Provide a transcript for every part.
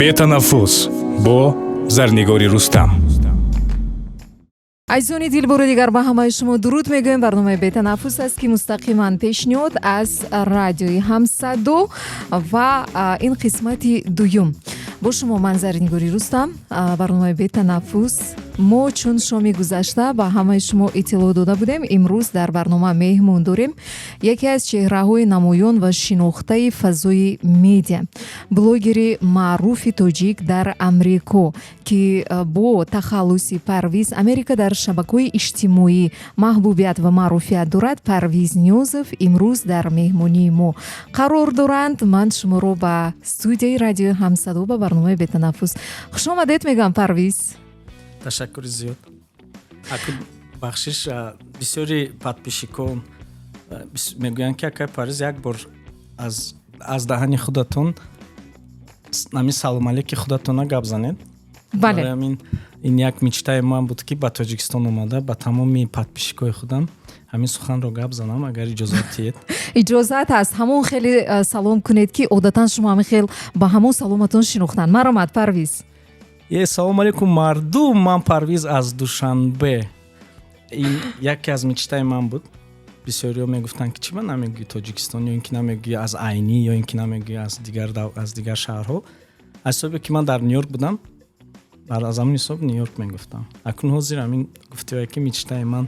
Бетанаффус бо Зарнигори Рустам. Азизони дил, бори дигар ба ҳамаи шумо дуруд мегӯем. Барномаи «Бетанаффус» аст, ки мустақиман пешниҳод аз радиои Ҳамсадо ва ин қисмати дуюм. Бо шумо ман, Зарнигори Рустам. Барномаи «Бетанаффус». Мо чун шоми гузашта ба ҳамаи шумо иттилоъ дода будем, имрӯз дар барнома меҳмон дорем яке аз чеҳраҳои намоён ва шинохтаи фазои медиа, блогери маъруфи тоҷик дар Амрико, ки бо тахаллуси Парвиз Америка дар шабакаҳои иҷтимоӣ маҳбубият ва маъруфият дорад. Парвиз Ниёзов имрӯз дар меҳмонии мо қарор доранд. Ман шуморо ба студияи радиои Ҳамсадо, ба барномаи «Бетанаффус» хушомадед мегӯям, Парвиз. Ташаккури зиёд. Аку, бахшиш, бисёри подписчикон мегӯянд, ки акай Парвиз, як бор аз даҳани худатон ҳамин салом алейки худатона гап занед. Бале. Ҳамин ин як мечтаи ман буд, ки ба Тоҷикистон омада, ба тамоми подписчикои худам ҳамин суханро гап занам, агар иҷозат диҳед. Иҷозат аст. Ҳамон хеле салом кунед, ки одатан шумо ҳамин хел ба ҳамон саломатон шинохтанд. Маромад, Парвиз. Салому алейкум, мардум! Ман Парвиз аз Душанбе. Ин яке аз мечтаи ман буд. Бисёриҳо мегуфтанд, ки чӣ ба намегӯӣ Тоҷикистон, ё ин ки намегӯӣ аз Айнӣ, ё ин ки намегӯӣ аз дигар шаҳрҳо. Аз ҳисобе ки ман дар Ню-Йорк будам, аз ҳамон ҳисоб Ню-Йорк мегуфтам. Акнун ҳозир ҳамин гуфтиое ки мечтаи ман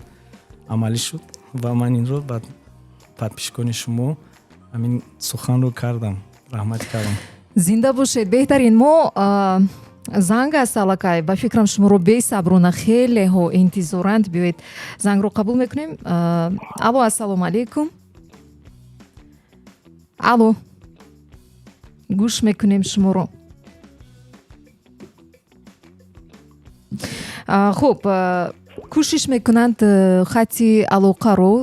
амалӣ шуд ва ман инро ба подписчикони шумо ҳамин суханро кардам. Раҳмати калон. Зинда бошед, беҳтарин. Мо занг аст аллакай, ба фикрам, шуморо бесаброна хелеҳо интизоранд. Биёед, зангро қабул мекунем. Алло, ассалому алайкум! Алло, гӯш мекунем шуморо. Хуб, кӯшиш мекунанд хати алоқаро,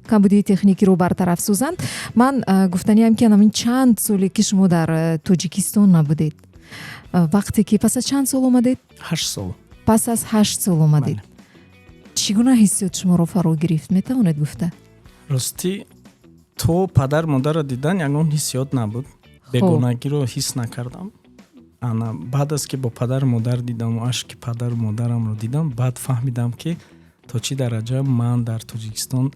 камбудии техникиро бартараф созанд. Ман гуфтаниам, ки ҳамин чанд соле ки шумо дар Тоҷикистон набудед, вақте ки пас аз чанд сол омадед? 8 сол. Пас аз 8 сол омадед, чӣ гуна ҳиссиёт шуморо фаро гирифт, метавонед гуфта? Ростӣ, то падар модарро дидан ягон ҳиссиёт набуд, бегонагиро ҳис накардам. Ана баъд аз ки бо падару модар дидаму ашки падару модарамро дидам, баъд фаҳмидам, ки то чӣ дараҷа ман дар Тоҷикистон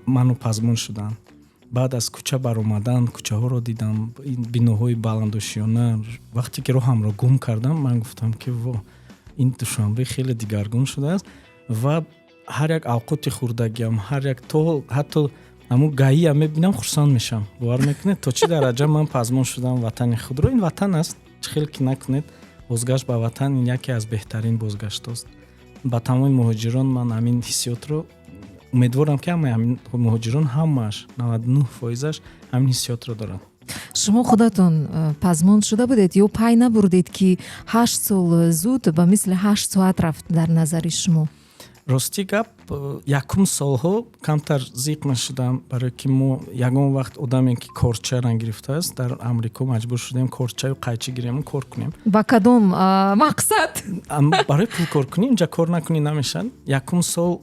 ману пазмон шудам. Баъд аз кӯча баромадан, кӯчаҳоро дидам, биноҳои баландошиёна, вақте ки роҳамро гум кардам, ман гуфтам, ки во, ин Душанбе хеле дигаргун шудааст. Ва ҳар як авқоти хурдагиам, ҳар як, то ҳатто ҳамун гаиам мебинам, хурсанд мешавам. Бовар мекунед, то чӣ дараҷа ман пазмон шудам ватани худро? Ин ватан аст, чӣ хел ки накунед, бозгашт ба ватан ин яке аз беҳтарин бозгаштост. Ба тамоми муҳоҷирон ман ҳамин ҳиссиётро умедворам, ки ҳамаи ҳамин муҳоҷирон, ҳамааш, 99 фоизаш ҳамин ҳиссиётро доранд. Шумо худатон пазмон шуда будед ё пай набурдед, ки 8 сол зуд ба мисли 8 соат рафт дар назари шумо? Ростӣ гап, якум солҳо камтар зиқ мешудам, барое ки мо ягон вақт одаме ки корча нагирифтааст, дар Амрико маҷбур шудем корчаю қайчӣ гирему кор кунем. Ба кадом мақсад? Барои пул кор кунӣ. Инҷа кор накунӣ, намешавад. Якум сол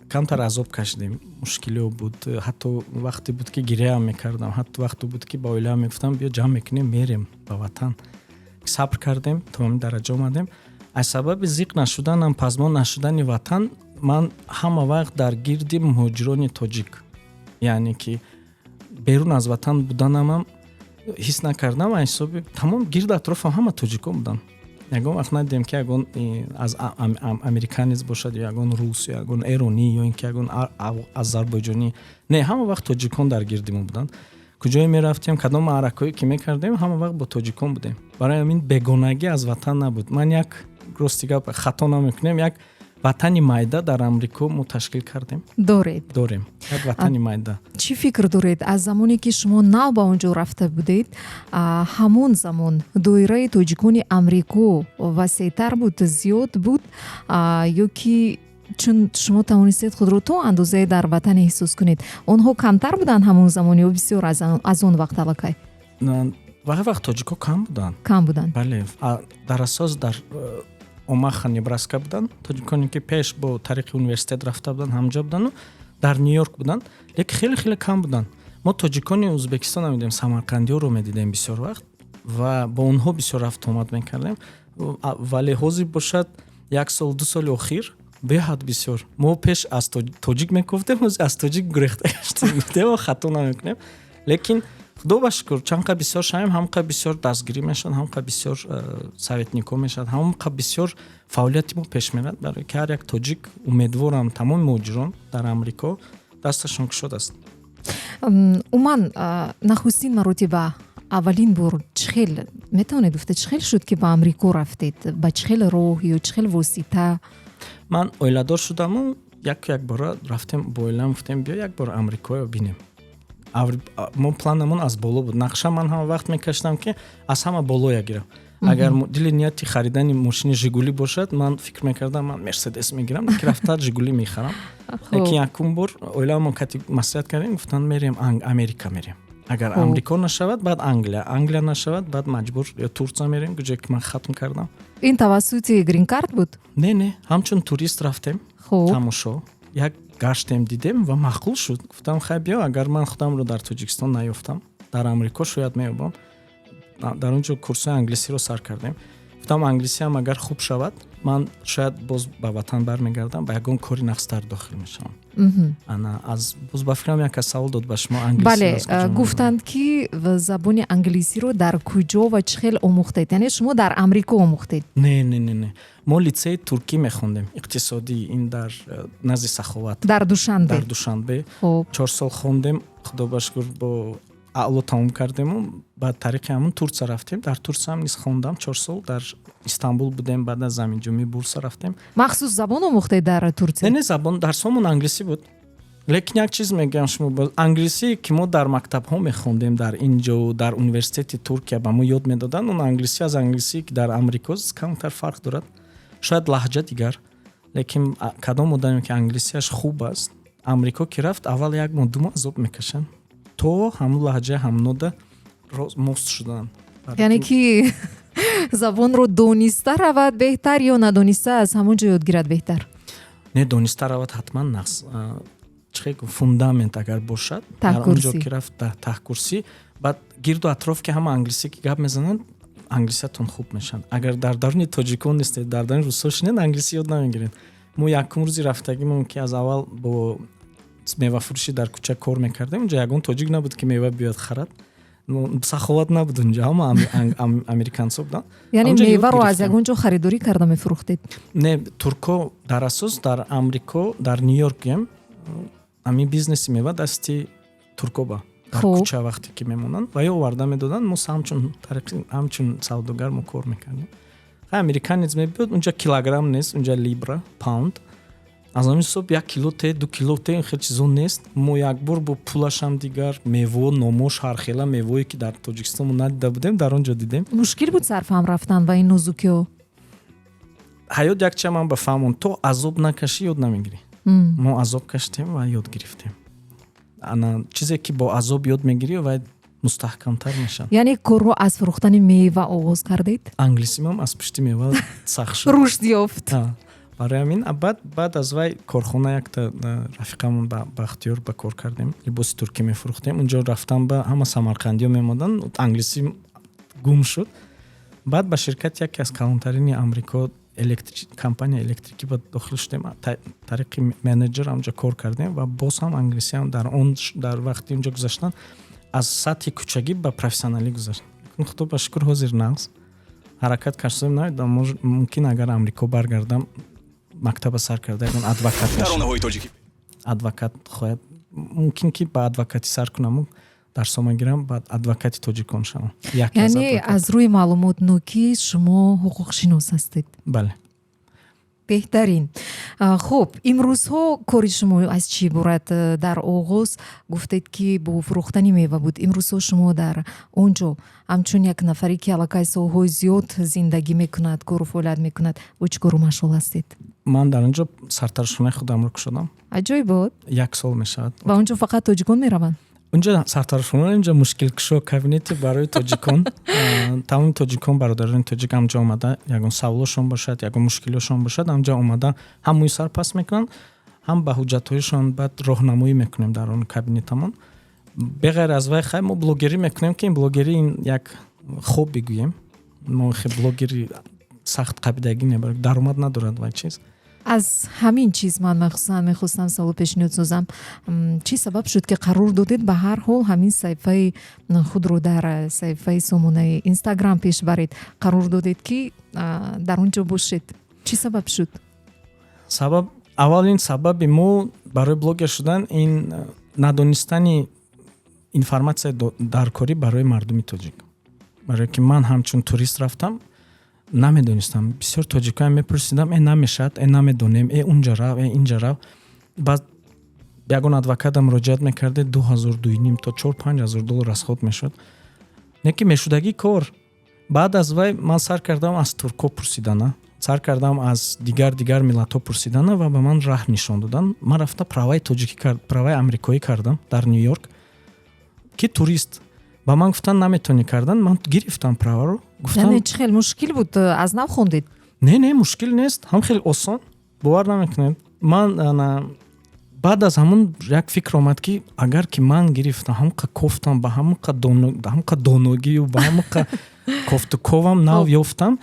камтар азоб кашидем, мушкилиҳо буд. Ҳатто вақте буд, ки гиряам мекардам, ҳатто вақте буд, ки ба оилаам мегуфтам: «Биё, ҷамъ мекунем, мерем ба ватан». Сабр кардем, то ҳамин дараҷа омадем. Аз сабаби зиқ нашуданам, пазмон нашудани ватан, ман ҳама вақт дар гирди муҳоҷирони тоҷик, яъне ки берун аз ватан буданамам ҳис накардам. Аз ҳисоби тамом гирди атрофам ҳама тоҷикон буданд. Ягон вақт надидем, ки ягон аз американец бошад ё ягон рус, ё ягон эронӣ, ё ин ки ягон азарбойҷонӣ. Не, ҳама вақт тоҷикон дар гирди мо буданд. Куҷое мерафтем, кадом маъракаҳое ки мекардем, ҳама вақт бо тоҷикон будем. Барои ҳамин бегонагӣ аз ватан набуд. Ман як, рости гап, хато намекунем, як ватани майда дар Амрико мо ташкил кардем. Доред? Дорем як ватани майда. Чӣ фикр доред, аз замоне ки шумо нав ба он ҷо рафта будед, ҳамон замон доираи тоҷикони Амрико васеътар буд, зиёд буд, ё ки чун шумо тавонистед худро то андозае дар ватан эҳсос кунед, онҳо камтар буданд ҳамон замон ё бисёр аз он вақт аллакай? Вақт тоҷико кам буданд. Кам буданд. Бале, дар асос дар Омаха, Небраска буданд тоҷиконе, ки пеш бо тариқи университет рафта буданд, ҳамҷо буданду дар Ню-Йорк буданд, лекин хеле хеле кам буданд. Мо тоҷикони Ӯзбекистон медидем, самарқандиёро медидем бисёр вақт. Ва бо онҳо бисёр рафтуомад мекардем. Вале ҳозир бошад, як сол, 2 соли охир беҳад бисёр. Мо пеш аз тоҷик мекуфтем, ҳозир аз тоҷик гурехта гаштем, гуфтем, хато намекунем. Лекин худо ба шукр, чанд қа бисёр шавем, ҳам қа бисёр дастгирӣ мешавад, ҳам қа бисёр советник ҳо мешавад, ҳам қа бисёр фаъолияти мо пеш мерад, барои ки ҳар як тоҷик, умедворам, тамоми муҳоҷирон дар Амрико дасташон кушод аст. Умуман, нахустин маротиба, аввалин бор чӣ хел, метавонед гуфта, чӣ хел шуд, ки ба Амрико рафтед? Ба чӣ хел роҳ ё чӣ хел восита? Ман оиладор шудаму яку якбора рафтем бо оилам, гуфтем, биё, як бор Амрикоро бинем. Мо планамон аз боло буд, нақша ман ҳама вақт мекашидам, ки аз ҳама болоя гирам. Агар дили нияти харидани мошини Жигули бошад, ман фикр мекардам, ман Мерседес мегирам, ки рафта Жигули мехарам. Лекин якум бор оиламон кати маслиҳат кардем, гуфтанд, мерем Америка, мерем. Агар Амрико нашавад, баъд Англия, Англия нашавад, баъд маҷбур ё Турция мерем, куҷое ки ман хатм кардам. Ин тавассути гринкарт буд? Не, ҳамчун турист рафтем, тамошо, як гаштем, дидем ва маъқул шуд. Гуфтам, хай, биё, агар ман худамро дар Тоҷикистон наёфтам, дар Амрико шояд меёбам. Дар он ҷо курсҳои англисиро сар кардем. Гуфтам, англисиам агар хуб шавад, ман шояд боз ба ватан бармегардам, ба ягон кори нағзтар дохил мешавам. Ана аз боз ба фикрам, як кас савол дод ба шумо, англисӣ. Бале, гуфтанд, ки забони англисиро дар куҷо ва чӣ хел омӯхтед? Яъне шумо дар Амрико омӯхтед? Не, мо литсеи туркӣ мехондем, иқтисодӣ, ин дар назди Саховат. Дар Душанбе? Дар Душанбе. 4 сол хондем, худо ба шукр, бо аъло тамом кардему баъд тариқи ҳамун Турция рафтем. Дар Турсия ҳам низ хондам 4 сол, дар Истанбул будем, баъд аз заминҷунбӣ Бурса рафтем. Махсус забон омӯхтед дар Турция? Не, забон дарсҳомон англисӣ буд. Лекин як чиз мегӯям, шумо англисие ки мо дар мактабҳо мехондем дар ин ҷо, дар университети Туркия ба мо ёд медоданд, он англисӣ аз англисие ки дар Амрико камтар фарқ дорад. Шояд лаҳҷа дигар, лекин кадом одаме ки англисияш хуб аст, Амрико ки рафт, аввал як моҳ, 2 моҳ азоб мекашанд, то ҳамун лаҳҷаи ҳамнода мост шудан. Яъне ки забонро дониста равад беҳтар ё надониста аз ҳамон ҷо ёд гирад беҳтар? Не, дониста равад ҳатман нағз. Чӣ фундамент агар бошад, дар он ҷо ки рафт, таҳкурсӣ, баъд гирду атроф ки ҳама англисӣ ки гап мезананд, англисиятон хуб мешавад. Агар дар даруни тоҷикон нестед, дар даруни русҳо шинед, англисӣ ёд намегиред. Мо якум рӯзи рафтагимон, ки аз аввал бо мевафурӯшӣ дар кӯча кор мекардем, унҷо ягон тоҷик набуд, ки мева биёяд харад. Саховат набуд унҷо, ҳама американцо буданд. Яъне меваро аз ягон ҷо харидорӣ карда мефурӯхтед? Не, турко дар асос дар Амрико, дар Ню Йорк гем, ҳамин бизнеси мева дасти турко ба дар кӯча вақте ки мемонанд ва ё оварда медоданд, мо ҳамчун ҳамчун савдогар мо кор мекардем. Американец мебиёд, унҷа килограмм нест, унҷа либра, паунд. Аз ҳамин ҳисоб 1 кило те, 2 кило те, ин хел чизо нест. Мо якбор бо пулашам дигар, мево номош ҳархела, мевое ки дар Тоҷикистон мо надида будем, дар он ҷо дидем. Мушкил буд сарфаҳм рафтан ба ин нозукиҳо? Ҳаёт якча ман ба фаҳмон, то азоб накашӣ, ёд намегирӣ. Мо азоб кашидем ва ёд гирифтем. Ана чизе ки бо азоб ёд мегирӣ, вай мустаҳкамтар мешавад. Яъне корро аз фурӯхтани мева оғоз кардед? Англисимам аз пушти мева сахт шуд. Рушд ёфт. Барои ҳамин баъд аз вай корхона якта рафиқамон ба Бахтиёр ба кор кардем, либоси туркӣ мефурӯхтем. Унҷо рафтам, ба ҳама самарқандиё мемоданд, англисӣ гум шуд. Баъд ба ширкати яке аз калонтарини Амрико, компания электрикӣ ба дохил шудем, тариқи менеҷер ҳамҷо кор кардем ва боз ҳам англисиам дар он дар вақти унҷо гузаштан аз сатҳи кӯчагӣ ба профессионалӣ гузашт. Худо ба шукр, ҳозир нағз ҳаракат кардем. Намедонам, мумкин, агар Амрико баргардам, мактаба сар карда, ягон адвокат, адвокат хоҳад, мумкин ки ба адвокатӣ сар кунаму дарсома гирам, баъд адвокати тоҷикон шавам. Яъне аз рӯи маълумотнокӣ шумо ҳуқуқшинос ҳастед? Бале. Беҳтарин. Хуб, имрӯзҳо кори шумо аз чӣ иборат? Дар оғоз гуфтед, ки бо фурӯхтани мева буд. Имрӯзҳо шумо дар он ҷо ҳамчун як нафаре, ки аллакай солҳои зиёд зиндагӣ мекунад, кору фаъолият мекунад, бо чӣ кору машғул ҳастед? Ман дар он ҷо сартарошхонаи худамро кушодам. Аҷоиб буд. Як сол мешавад. Ва он ҷо фақат тоҷикон мераванд? Унҷо сартарошхона, инҷо мушкилкушо, кабинети барои тоҷикон. Тамоми тоҷикон, бародарони тоҷик ҳамҷо омада, ягон саволошон бошад, ягон мушкилиошон бошад, ҳамҷо омада ҳам мӯи сар пас мекунанд, ҳам ба ҳуҷҷатҳояшон баъд роҳнамоӣ мекунем дар он кабинетамон. Беғайр аз вай, хай, мо блогерӣ мекунем, ки ин блогерӣ ин як Хоб бигӯем, мо хе блогери сахт қабидагӣ не, даромад надорад вай чиз. Аз ҳамин чиз ман махсусан мехостам савол пешниҳод созам. Чӣ сабаб шуд, ки қарор додед ба ҳар ҳол ҳамин саҳифаи худро дар саҳифаи сомонаи Инстаграм пеш баред, қарор додед, ки дар он ҷо бошед? Чӣ сабаб шуд? Сабаб, аввалин сабаби мо барои блогер шудан ин надонистани информатсия даркорӣ барои мардуми тоҷик. Барое ки ман ҳамчун турист рафтам, намедонистам. Бисёр тоҷикоям мепурсидам: «Э, намешавад, э, намедонем, э, унҷа рав, э, инҷа рав». Баъд ягон адвоката муроҷиат мекарде, 2000, 2,5 то 4-5 ҳазор доллар расход мешуд. Не ки мешудагӣ кор. Баъд аз вай ман сар кардам аз туркҳо пурсидана, сар кардам аз дигар миллатҳо пурсидана ва ба ман раҳ нишон доданд. Ман рафта праваи тоҷикӣ, праваи амрикоӣ кардам дар Ню Йорк, ки турист. Ба ман гуфтанд, наметавонӣ кардан. Ман гирифтам праваро. Гуфтам, чӣ хел мушкил буд? Аз нав хондед? Не, мушкил нест, ҳам хеле осон, бовар намекунед. Ман баъд аз ҳамун як фикр омад, ки агар ки ман гирифтам, ҳамқа кофтам, ба ҳамқа доногию ба ҳамқа кофтуковам нав ёфтам,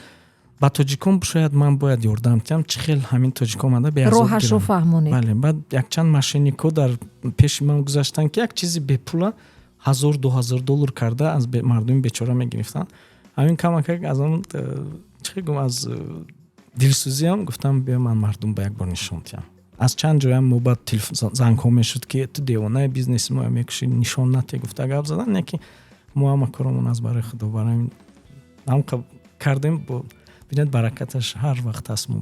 ба тоҷикон шояд ман бояд ёрдам диҳам. Чӣ хел ҳамин тоҷико омада роҳашро фаҳмонед. Бале. Баъд якчанд мошеннико дар пеши ман гузаштанд, ки як чизи бепула 1000, 2000 доллар карда аз мардуми бечора мегирифтанд. Ҳамин камакак аз он, чӣ гум, аз дилсӯзиам гуфтам, биё, ман мардум ба як бор нишон диҳам. Аз чанд ҷоям мо баъд зангҳо мешуд, ки ту девонаи, бизнеси моя мекушӣ, нишон нате, гуфта гап задан. Не ки мо ҳама коромон аз барои худо, барои ҳамқа кардем, бинед, баракаташ ҳар вақт ҳаст мо.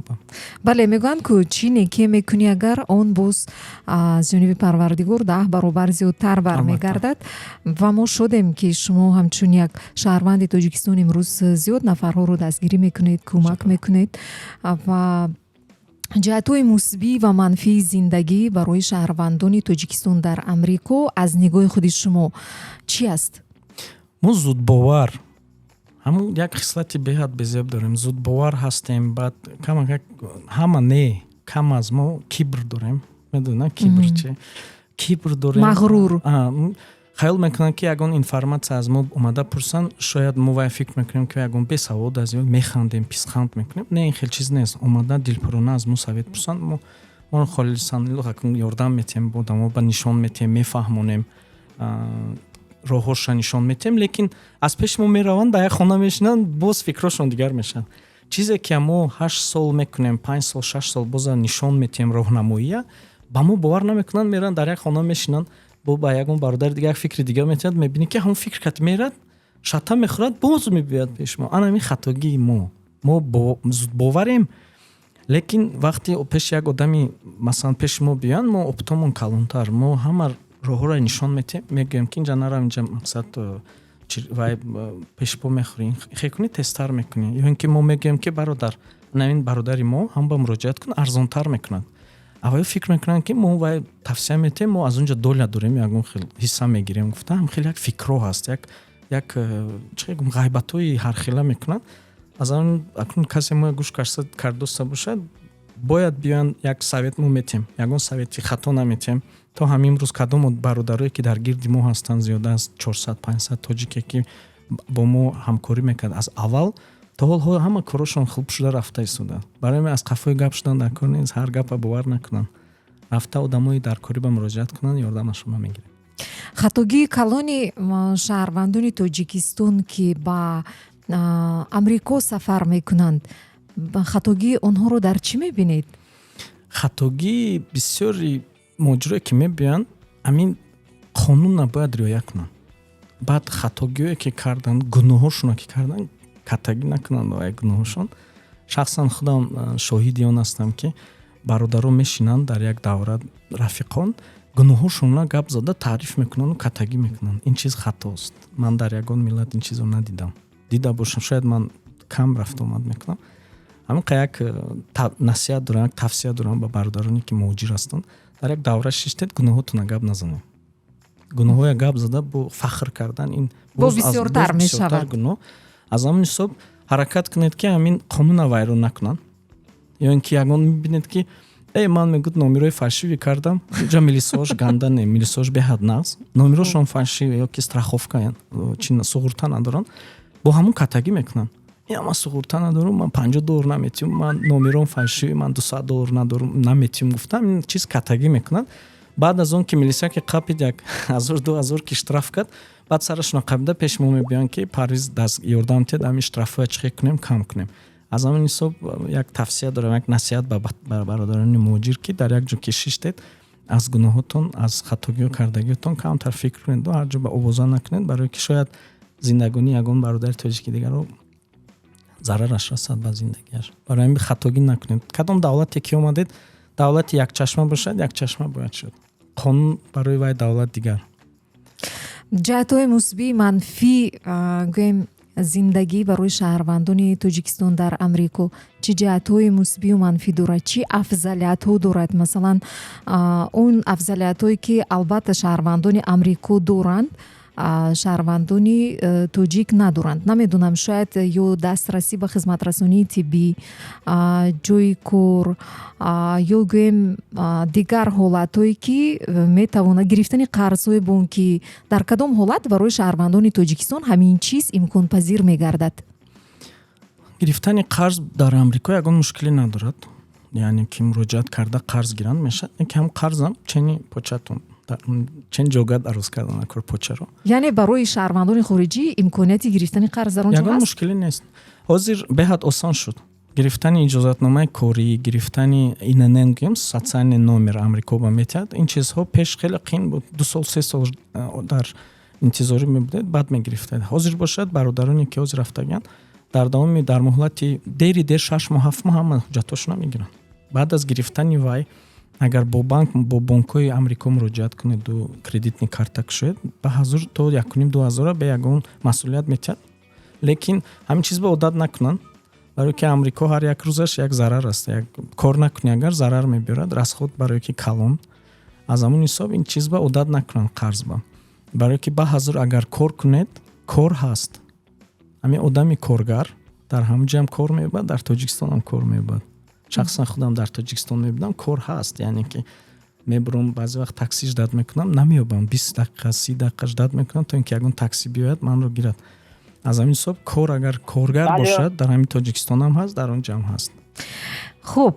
Бале, мегӯянд, ку чӣ некие мекунӣ агар, он боз аз ҷониби Парвардигор 10 баробар зиёдтар бармегардад. Ва мо шодем, ки шумо ҳамчун як шаҳрванди Тоҷикистон имрӯз зиёд нафарҳоро дастгирӣ мекунед, кӯмак мекунед. Ва ҷиҳатҳои мусбӣ ва манфии зиндагӣ барои шаҳрвандони Тоҷикистон дар Амрико аз нигоҳи худи шумо чӣ аст? Мо зудбовар, ҳамун як хислати беҳад безеб дорем, зудбовар ҳастем. Баъд камакак, ҳама не, кам аз мо кибр дорем. Медонӣ кибр чи? Кибр дорем. Мағрур. Хаёл мекунанд, ки ягон информатсия аз мо омада пурсанд, шояд мо вай фикр мекунем, ки ягон бесавод аст ё механдем, писханд мекунем. Не, ин хел чиз нест. Омада дилпурона аз мо совет пурсанд, мо холисанло ёрдам метиҳем, одамо ба нишон метиҳем, мефаҳмонем, роҳҳоша нишон метиҳем. Лекин аз пеши мо мераванд, дар як хона мешинанд, боз фикрҳошон дигар мешавад. Чизе ки мо 8 сол мекунем, 5 сол, 6 сол боза нишон метиҳем, роҳнамоия, ба мо бовар намекунанд. Мераванд, дар як хона мешинанд, бо ба ягон бародари дигар як фикри дигар метиҳад, мебинӣ, ки ҳамон фикр кат мерад, шата мехӯрад, боз мебиёяд пеши мо. Ана ҳамин хатогии мо. Мо зудбоварем, лекин вақте пеши як одами, масалан, пеши мо биёянд, мо опытомон калонтар, мо ҳама роҳҳоро нишон метиҳем, мегӯем, ки инҷа нарав, инҷа мақсад вай пешпо мехӯрӣ, хе кунӣ, тезтар мекунӣ. Ё ин ки мо мегӯем, ки бародар, ин бародари мо ҳам ба муроҷиат кун, арзонтар мекунад. Аввал фикр мекунанд, ки мо вай тавсия метиҳем, мо аз он ҷо доля дорем, ягон хел ҳисса мегирем гуфта. Ҳам хеле як фикрҳо ҳаст, як чӣ гум, ғайбатҳои ҳархела мекунанд. Аз он акнун касе мо гӯш кардоста бошад, бояд биёянд, як совет мо метиҳем, ягон совети хато наметиҳем. То ҳамин рӯз кадом бародарое, ки дар гирди мо ҳастанд, зиёда аз 400, 500 тоҷике, ки бо мо ҳамкорӣ мекард аз аввал то ҳол, ҳама корошон хуб шуда рафта истода. Барои ҳамин аз қафои гап шудан дар кор нест, ҳар гапа бовар накунанд, рафта одамои даркорӣ ба муроҷиат кунанд, ёрдамашонро мегирем. Хатогии калони шаҳрвандони Тоҷикистон, ки ба Амрико сафар мекунанд, хатогии онҳоро дар чӣ мебинед? Хатогии бисёри муҳоҷирое, ки мебиёянд, ҳамин қонунна бояд риоя кунанд. Баъд хатогиҳое, ки карданд, гуноҳҳошонро, ки карданд, каттагӣ накунанд ба гуноҳҳошон. Шахсан худам шоҳиди он ҳастам, ки бародарон мешинанд дар як давра, рафиқон, гуноҳҳошонро гап зада таъриф мекунанду каттагӣ мекунанд. Ин чиз хатост. Ман дар ягон миллат ин чизро надидам. Дида бошам, шояд ман кам рафтуомад мекунам. Ҳамин як насиҳат дорам, як тавсия дорам ба бародароне, ки муҳоҷир ҳастанд: дар як давра шиштед, гуноҳотона гап назанед. Гуноҳҳоя гап зада, бо фахр кардан, ин бо бисёртар мешавад. Гуноҳ. Аз ҳамин ҳисоб ҳаракат кунед, ки ҳамин қонуна вайрон накунанд. Ё ин ки ягон мебинед, ки э, ман, мегӯд, номерои фальшивый кардам, инҷа милисош ганда не, милисош беҳад нағз, номерошон фальшивый ё ки страховка чи, суғурта надоранд. Бо ҳамун катагӣ мекунанд: ина, ман суғурта надорам, ман 50 доллар наметиҳам, ман номером фальшивый, ман 200 доллар надорам, наметиҳам. Гуфтам, ин чиз катагӣ мекунанд. Баъд аз он ки милисия ки қапид, 1000, 2000 ки штраф кард, баъд сарашона қабида пеши мо мебиёянд, ки Парвиз, даст ёрдам тиҳад, ҳамин штрафҳоя чӣ хел кунем, кам кунем. Аз ҳамин ҳисоб як тавсия дорам, як насиҳат ба бародарони муҳоҷир, ки дар як ҷо ки шиштед, аз гуноҳотон, аз хатогиҳо кардагиҳотон камтар фикр кунед, ҳар ҷо ба овоза накунед, барое ки шояд зиндагонии ягон бародари тоҷики дигарро зарараш расад ба зиндагиаш. Барои ҳамин хатогӣ накунед. Кадом давлате ки омадед, давлати якчашма бошад, якчашма бояд шуд, қонун барои вай давлат дигар. Ҷиҳатҳои мусбӣ, манфӣ, гӯем, зиндагӣ барои шаҳрвандони Тоҷикистон дар Амрико чӣ ҷиҳатҳои мусбию манфӣ дорад, чӣ афзалиятҳо дорад? Масалан, он афзалиятҳое, ки албатта шаҳрвандони Амрико доранд, шаҳрвандони тоҷик надоранд. Намедонам, шояд ё дастрасӣ ба хизматрасонии тиббӣ, ҷойи кор, ё гӯем, дигар ҳолатҳое, ки э, метавонад, гирифтани қарзҳои бонкӣ. Дар кадом ҳолат барои шаҳрвандони Тоҷикистон ҳамин чиз имконпазир мегардад? Гирифтани қарз дар Амрико ягон мушкилӣ надорад, яъне ки муроҷиат карда қарз гиранд мешавад. Ки ҳам қарзам чени початон, чен ҷога дароз кардан кор почаро. Яъне барои шаҳрвандони хориҷӣ имконияти гирифтани қарз дар он ҷо ягон ҳаст? Мушкилӣ нест. Ҳозир беҳад осон шуд гирифтани иҷозатномаи корӣ, гирифтани ИНН, гӯем, социальный номер Амрико ба метиҳад. Ин чизҳо пеш хеле қин буд, 2 сол, 3 сол дар интизорӣ мебудед, баъд мегирифтед. Ҳозир бошад, бародароне ки ҳозир рафтагианд, дар давоми, дар муҳлати дери дер 6 моҳ, 7 моҳ ҳама ҳуҷҷатҳошона мегиранд. Баъд аз гирифтани вай, агар бо банк, бо бонкҳои Амрико муроҷиат кунеду кредитный карта кушоед, ба ҳазур то якуним ду ҳазора бе ягон масъулият метиҳад. Лекин ҳамин чиз ба одат накунанд, барое ки Амрико ҳар як рӯзаш як зарар аст. Як кор накунӣ агар, зарар мебиёрад, расход барое ки калон. Аз ҳамон ҳисоб ин чиз ба одат накунанд қарз ба, барое ки ба ҳазур агар кор кунед, кор ҳаст. Ҳамин одами коргар дар ҳамон ҷоам кор меёбад, дар Тоҷикистонам кор меёбад. Шахсан худам дар Тоҷикистон мебинам, кор ҳаст, яъне ки мебурам, баъзе вақт такси ждать мекунам, намеёбам, 20 дақиқа, 30 дақиқа ждать мекунам, то ин ки ягон такси биёяд, манро гирад. Аз ҳамин ҳисоб кор, агар коргар бошад, дар ҳамин Тоҷикистонам ҳаст, дар он ҷоам ҳаст. Хуб,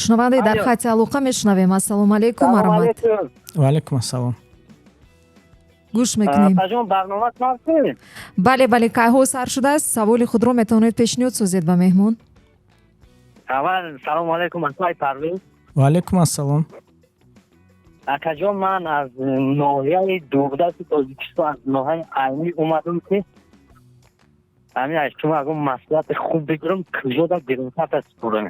шунавандаи дар хати алоқа мешунавем. Ассалому алайкум, марҳамат. Ваалайкум ассалом. Гӯш мекунем. Бале, кайҳо сар шудааст. Саволи худро метавонед пешниҳод созед ба меҳмон. Аввал салому алайкум, акай Парвиз. Ваалайкум ассалом. Акаҷон, ман аз ноҳияи дурдасти Тоҷикистон, аз ноҳияи Айнӣ омадам, ки ҳамин аз шумо ягон маслиҳати хуб бигирам, куҷода гринкарта супорам.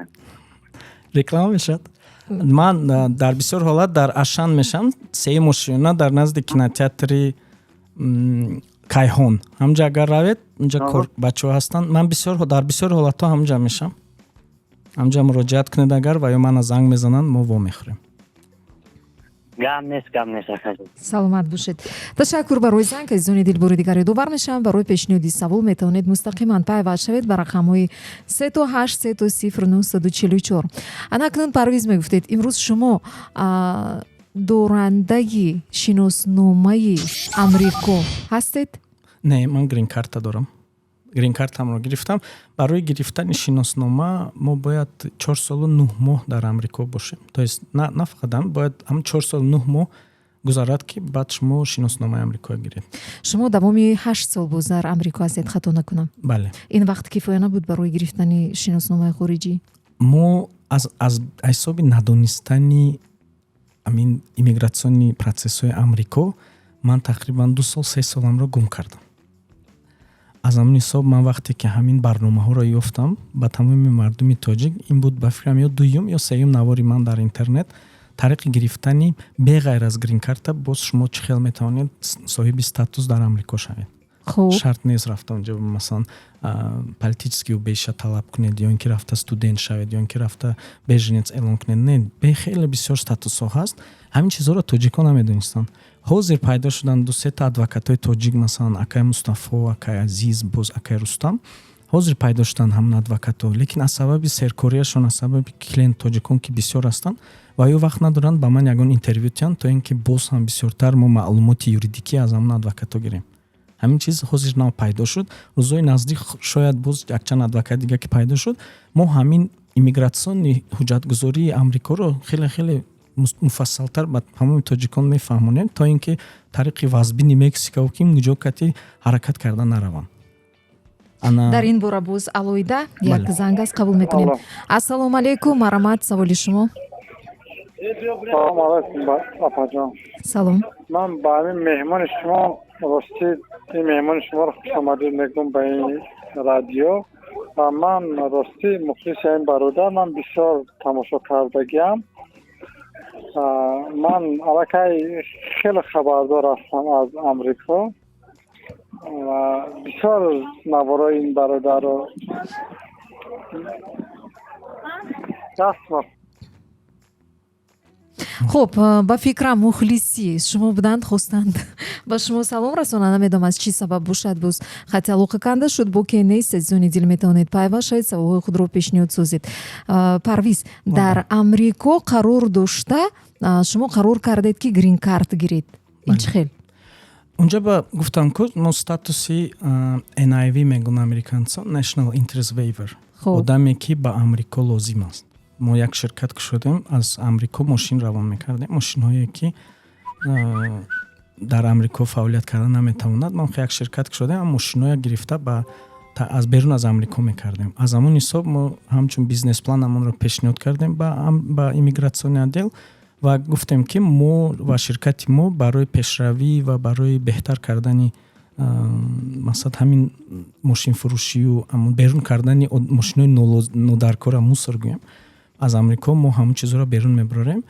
Реклама мешавад. Ман дар бисёр ҳолат дар Ашан мешавам, сеюм ошиёна, дар назди кинотеатри Кайҳон. Ҳамҷа агар равед, унҷа кор бачаҳо ҳастанд. Ман бисёр, дар бисёр ҳолатҳо ҳамҷа мешавам. Ҳамҷа муроҷиат кунед агар, ва ё мана занг мезананд, мо вомехӯрем. Гап нест, гап нест, акаҷон. Саломат бошед, ташаккур барои занг. Азизони дил, бори дигар ёдовар мешавам: барои пешниҳоди савол метавонед мустақиман пайваст шавед ба рақамҳои 3 8 0 0 944. Ана акнун, Парвиз, мегуфтед, имрӯз шумо дорандаи шиносномаи Амрико ҳастед? Не, ман гринкарта дорам, гринкартамро гирифтам. Барои гирифтани шиноснома мо бояд 4 солу 9 моҳ дар Амрико бошем, то есть на фақат ам бояд ҳам 4 солу 9 моҳ гузарад, ки баъд шумо шиносномаи Амрико гиред. Шумо давоми 8 сол боз дар Амрико ҳастед, хато накунам? Бале. Ин вақт кифоя набуд барои гирифтани шиносномаи хориҷӣ? Мо аз ҳисоби надонистани амин иммиграционный процессҳои Амрико ман тақрибан 2 сол, 3 соламро гум кардам. Аз ҳамин ҳисоб ман вақте ки ҳамин барномаҳоро ёфтам, ба тамоми мардуми тоҷик, ин буд, ба фикрам, ё дуюм, ё сеюм навори ман дар интернет, тариқи гирифтани беғайр аз гринкарта боз шумо чӣ хел метавонед соҳиби статус дар Амрико шавед. Шарт нест рафта онҷо, масалан, политический убежище талаб кунед, ё ин ки рафта студент шавед, ё ин ки рафта беженец эълон кунед. Не, хеле бисёр статусҳо ҳаст. Ҳамин чизҳоро тоҷикон намедонистанд. Ҳозир пайдо шуданд ду сета адвокатҳои тоҷик, масалан, акай Мустафо, акай Азиз, боз акай Рустам. Ҳозир пайдо шуданд ҳамон адвокатҳо, лекин аз сабаби серкориашон, аз сабаби клиент тоҷикон ки бисёр ҳастанд, ва ё вақт надоранд ба ман ягон интервю диҳанд, то ин ки боз ҳам бисёртар мо маълумоти юридикӣ аз ҳамон адвокатҳо гирем. Ҳамин чиз ҳозир нав пайдо шуд. Рӯзҳои наздик шояд боз якчанд адвокат дига ки пайдо шуд. Мо ҳамин иммигратсионный ҳуҷҷатгузории Амрикоро хеле хеле муфассалтар ба тамоми тоҷикон мефаҳмонем, то ин ки тариқи вазбини Мексикаву ки ҷо кати ҳаракат карда нараванд. Дар ин бора боз алоҳида як занг аст, қабул мекунем. Ассалому алайкум, марҳамат, саволи шумо. Салому алайкум, апаҷон. Салом. Ман ба ҳамин меҳмони шумо, ростӣ, ин меҳмони шуморо хушомадид мегӯм ба ин радио. Ва ман, ростӣ, мухлиси ин бародар, ман бисёр тамошо кардагиам. Ман аллакай хеле хабардор ҳастам аз Амрико ва бисёр наворои ин бародарро даст. Хуб, ба фикрам, мухлиси шумо буданд, хостанд ба шумо салом расонанд. Намедонам, аз чӣ сабаб бошад, боз хати алоқа канда шуд. Боке нест, азизони дил, метавонед пайваст шавед, саволҳои худро пешниҳод созед. Парвиз, дар Амрико қарор дошта, шумо қарор кардед, ки грин-карт гиред. Ин чӣ хел? Унҷа ба гуфтам ку, мо статуси NIW мегӯн американцо, National Interest Waiver, одаме ки ба Амрико лозим аст. Мо як ширкат кушодем, аз Амрико мошин равон мекардем, мошинҳое ки дар Амрико фаъолият карда наметавонад. Мо як ширкат кушодем, мошинҳоя гирифта ба аз берун аз Амрико мекардем. Аз ҳамон ҳисоб мо ҳамчун бизнес-план амонро пешниҳод кардем ба иммигратсионный отдел ва гуфтем, ки мо ва ширкати мо барои пешравӣ ва барои беҳтар кардани, масалан, ҳамин мошинфурӯшию берун кардани мошинҳои нодаркора, мусор гӯем, аз Амрико мо ҳамон чизҳоро берун мебарорем.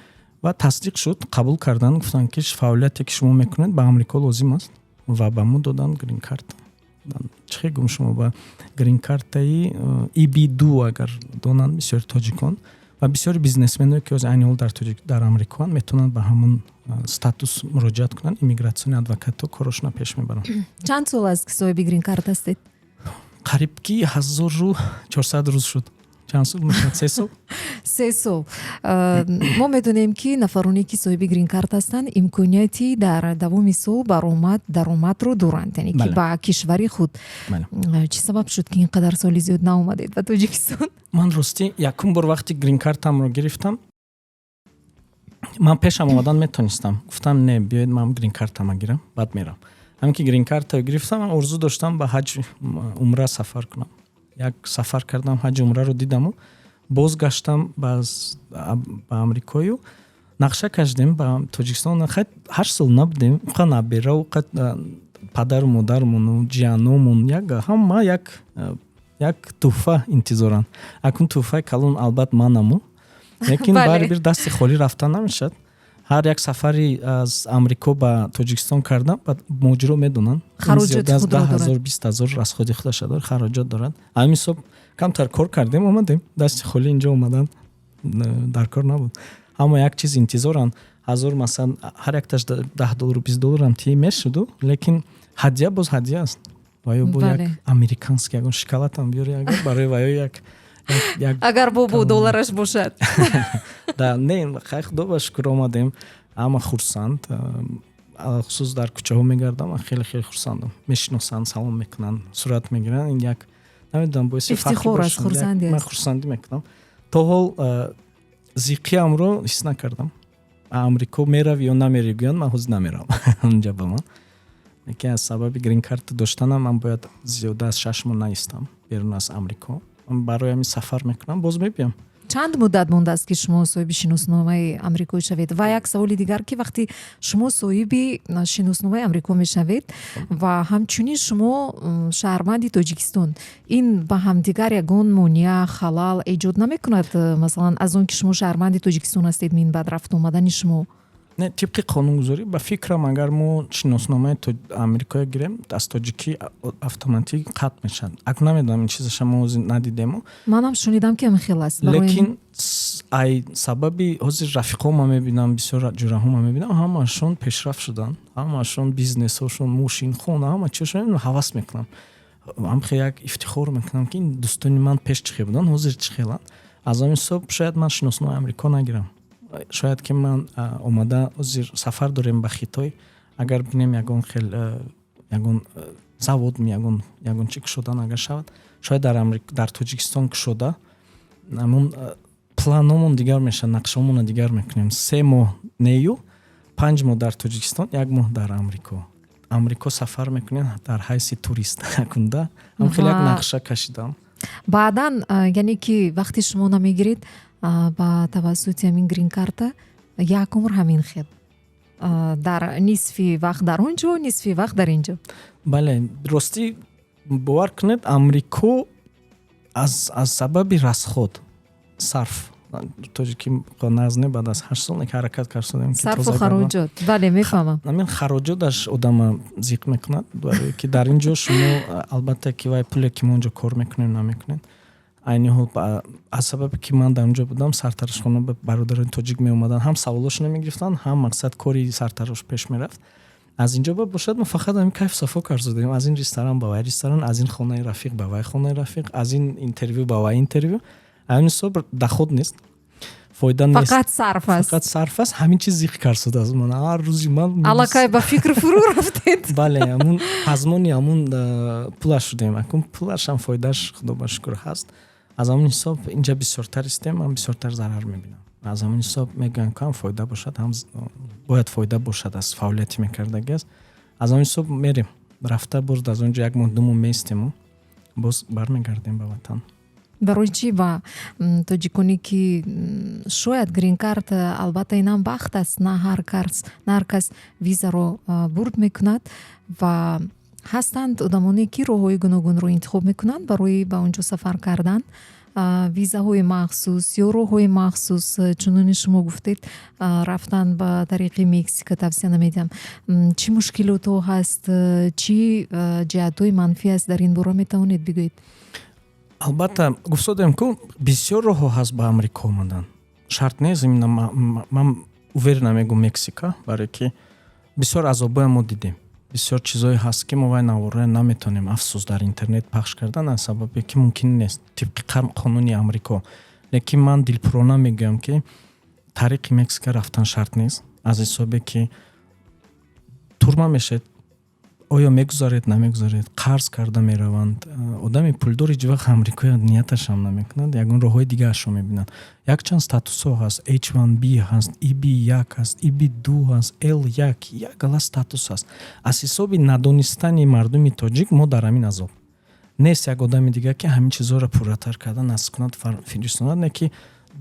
Ва тасдиқ шуд, қабул карданд, гуфтанд, ки фаъолияте ки шумо мекунед, ба Амрико лозим аст, ва ба мо доданд грин-карт. Чӣ хел гум, шумо ба грин-картаи EB-2, агар донанд бисёри тоҷикон ва бисёри бизнесменое ки ҳозир айни ҳол дар Амрикоанд, метавонанд ба ҳамон статус муроҷиат кунанд. Иммигратсионный адвокатҳо корошона пеш мебаранд. Чанд сол аст, ки соҳиби грин-карт ҳастед? Қариб ки 1400 рӯз шуд. Чанд сол мешавад? 3 сол. 3 сол. Мо медонем, ки нафароне ки соҳиби грин-карт ҳастанд, имконияти дар давоми сол баромад, даромадро доранд, яъне ки ба кишвари худ. Чӣ сабаб шуд, ки ин қадар соли зиёд наомадед ба Тоҷикистон? Ман, ростӣ, якум бор вақти грин-картамро гирифтам, ман пешам омадан метонистам. Гуфтам: «Не, биёед, ман грин-картама гирам, баъд мерам». Ҳамин ки грин-картаро гирифтам, ман орзу доштам ба ҳаҷ, умра сафар кунам. Як сафар кардам, ҳаҷи умраро дидаму бозгаштам ба Амрикою нақша кашидем ба Тоҷикистон. 8 сол набудем, қа набераву падару модармону ҷияномон як ҳама як тӯҳфа интизоранд. Акун тӯҳфаи калон, албат, манаму, лекин барибир дасти холӣ рафтан намешавад. Ҳар як сафари аз Амрико ба Тоҷикистон кардам, муҳоҷиро медонанд, зиёда аз 10 000, 20 000 расходи худаша дорад, хароҷот дорад. Ҳамин ҳисоб камтар кор кардем, омадем. Дасти холӣ инҷо омадан дар кор набуд. Аммо як чиз интизоранд, ҳазор, масалан, ҳар якташ 10 доллару 20 долларам тии мешуду, лекин ҳадя боз ҳадя аст. Ва ё бо як американский ягон шоколадам биёри, агар барои ва ё як Агар бо доллараш бошад. Да, не, хай, худо ба шукр, омадем, ҳама хурсанд. Алхусус дар кӯчаҳо мегардам, ман хеле хеле хурсандам. Мешиносанд, салом мекунанд, сурат мегиранд. Ин як, намедонам, боиси ифтихор аст, хурсандӣ. Ман хурсандӣ мекунам. То ҳол зиқиамро ҳис накардам. Амрико мерави ё намери, гӯянд, ман ҳозир намеравам унҷа ба ман. Яке аз сабаби грин-карт доштанам, ман бояд зиёда аз 6 моҳ наистам берун аз Амрико. Барои ҳамин сафар мекунам, боз мебиям. Чанд муддат мондааст, ки шумо соҳиби шиносномаи амрикоӣ шавед? Ва як саволи дигар, ки вақте шумо соҳиби шиносномаи амрико мешавед ва ҳамчунин шумо шаҳрванди Тоҷикистон, ин ба ҳамдигар ягон монеа, халал эҷод намекунад? Масалан, аз он ки шумо шаҳрванди Тоҷикистон ҳастед, минбаъд рафту омадани шумо. Не, тибқи қонунгузорӣ, ба фикрам, агар мо шиносномаи амрикоя гирем, аз тоҷикӣ автоматик қатъ мешавад. Акун намедонам, ин чизаша мо ҳозир надидему. Манам шунидам, ки ҳамин хел аст. Лекин ай сабаби ҳозир рафиқома мебинам, бисёр ҷураҳома мебинам, ҳамаашон пешрафт шуданд, ҳамаашон бизнесҳошон, мошин, хона, ҳама чизшон. Ҳавас мекунам, ҳамхел як ифтихор мекунам, ки ин дӯстони ман пеш чӣ хел буданд, ҳозир чӣ хеланд. Аз ҳамин ҳисоб шояд ман шиносномаи амрико нагирам. Шояд ки ман омада, ҳозир сафар дорем ба Хитой, агар бинем ягон хел Ягон завод, ягон чи кушодан агар шавад, шояд дар Тоҷикистон кушода, ҳамун планомон дигар мешавад, нақшаомонро дигар мекунем. 3 моҳ нею 5 моҳ дар Тоҷикистон, як моҳ дар Амрико. Амрико сафар мекунем дар ҳайси турист акунда. Ҳам хеле як нақша кашидам. Баъдан, яъне ки вақте шумо намегиред ба тавассути ҳамин грин-карта, як умр ҳамин хел, дар нисфи вақт дар он ҷо, нисфи вақт дар ин ҷо. Бале, ростӣ, бовар кунед, Амрико аз сабаби расход, сарф, тоҷикӣ нағз не, баъд аз 8 сол ки ҳаракат кардем. Сарфу хароҷот, бале, мефаҳмам. Ҳамин хароҷоташ одама зиқ мекунад, барое ки дар ин ҷо шумо, албатта, ки вай пуле ки мо онҷо кор мекунем, намекунем. Айни ҳол, аз сабабе ки ман дар он ҷо будам, сартарошхона ба бародарони тоҷик меомаданд, ҳам саволошро мегирифтанд, ҳам мақсад кори сартарош пеш мерафт. Аз ин ҷо ба бошад, мо фақат ҳамин кайф сафо карзодем: аз ин ресторан ба вай ресторан, аз ин хонаи рафиқ ба вай хонаи рафиқ, аз ин интервю ба вай интервю. Ҳамин ҳисоб доход нест, фоида нест. Фақат сарф аст. Фақат сарф аст. Ҳамин чиз зиқ карсодааст ман ҳар рӯзи ман. Аллакай ба фикр фурӯ рафтед. Бале, ҳамун пазмони ҳамун пулаш шудем. Акун пулашам фоидааш, худо ба шукр, ҳаст. Аз ҳамон ҳисоб инҷа бисёртар истем, ман бисёртар зарар мебинам. Аз ҳамон ҳисоб мегӯям, ки ҳам фоида бошад, ҳам бояд фоида бошад аз фаъолияти мекардагӣ аст. Аз ҳамон ҳисоб мерем, рафта боз аз он ҷо як моҳ, 2 моҳ меистему боз бармегардем ба ватан. Барои чӣ ба тоҷиконе ки шояд грин-карт, албатта, инам бахт аст, на ҳар кас визаро бурд мекунад ва ҳастанд одамоне ки роҳҳои гуногунро интихоб мекунанд барои ба он ҷо сафар кардан, визаҳои махсус ё роҳҳои махсус, чуноне шумо гуфтед, рафтан ба тариқи Мексика тавсия намедиҳам. Чӣ мушкилотҳо ҳаст, чӣ ҷиҳатҳои манфӣ аст, дар ин бора метавонед бигӯед? Албатта, гуфтодем ку, бисёр роҳҳо ҳаст ба Амрико омадан. Шарт нест именно, ман уверенно мегӯм, Мексика, барое ки бисёр азобоя мо дидем, бисёр чизое ҳаст, ки мо вай наворое наметавонем, афсӯс, дар интернет пахш кардан, аз сабабе ки мумкин нест тибқи қонуни Амрико. Лекин ман дилпурона мегӯям, ки тариқи Мексика рафтан шарт нест, аз ҳисобе ки турма мешавед. Оё мегузаред, намегузаред, қарз карда мераванд. Одами пулдор ҳеҷ вақт Амрикоя нияташам намекунад, ягон роҳҳои дигаашро мебинад. Якчанд статусҳо ҳаст: H1B ҳаст, EB1 ҳаст, EB2 ҳаст, L1, як гала статус ҳаст. Аз ҳисоби надонистани мардуми тоҷик мо дар ҳамин азоб нест. Як одами дигар, ки ҳамин чизҳоро пурратар карда насб кунад, фиристонад, не ки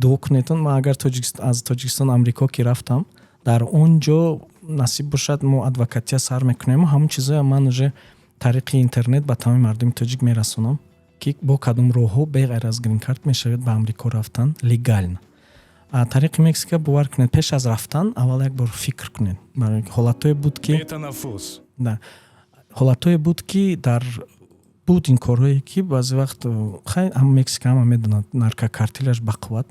дуо кунедон. Ман агар аз Тоҷикистон Амрико ки рафтам, дар он ҷо насиб бошад, мо адвокатия сар мекунем, ҳамон чизҳоя ман уже тариқи интернет ба тамоми мардуми тоҷик мерасонам, ки бо кадом роҳҳо беғайр аз гринкарт мешавад ба Амрико рафтан легально. Тариқи Мексика, бовар кунед, пеш аз рафтан аввал як бор фикр кунед. Барои ҳолатҳое буд, ки да, ҳолатҳое буд, ки дар буд ин корҳое, ки баъзе вақт, хай, ҳама Мексика ҳама медонад, наркокартелаш бақувват.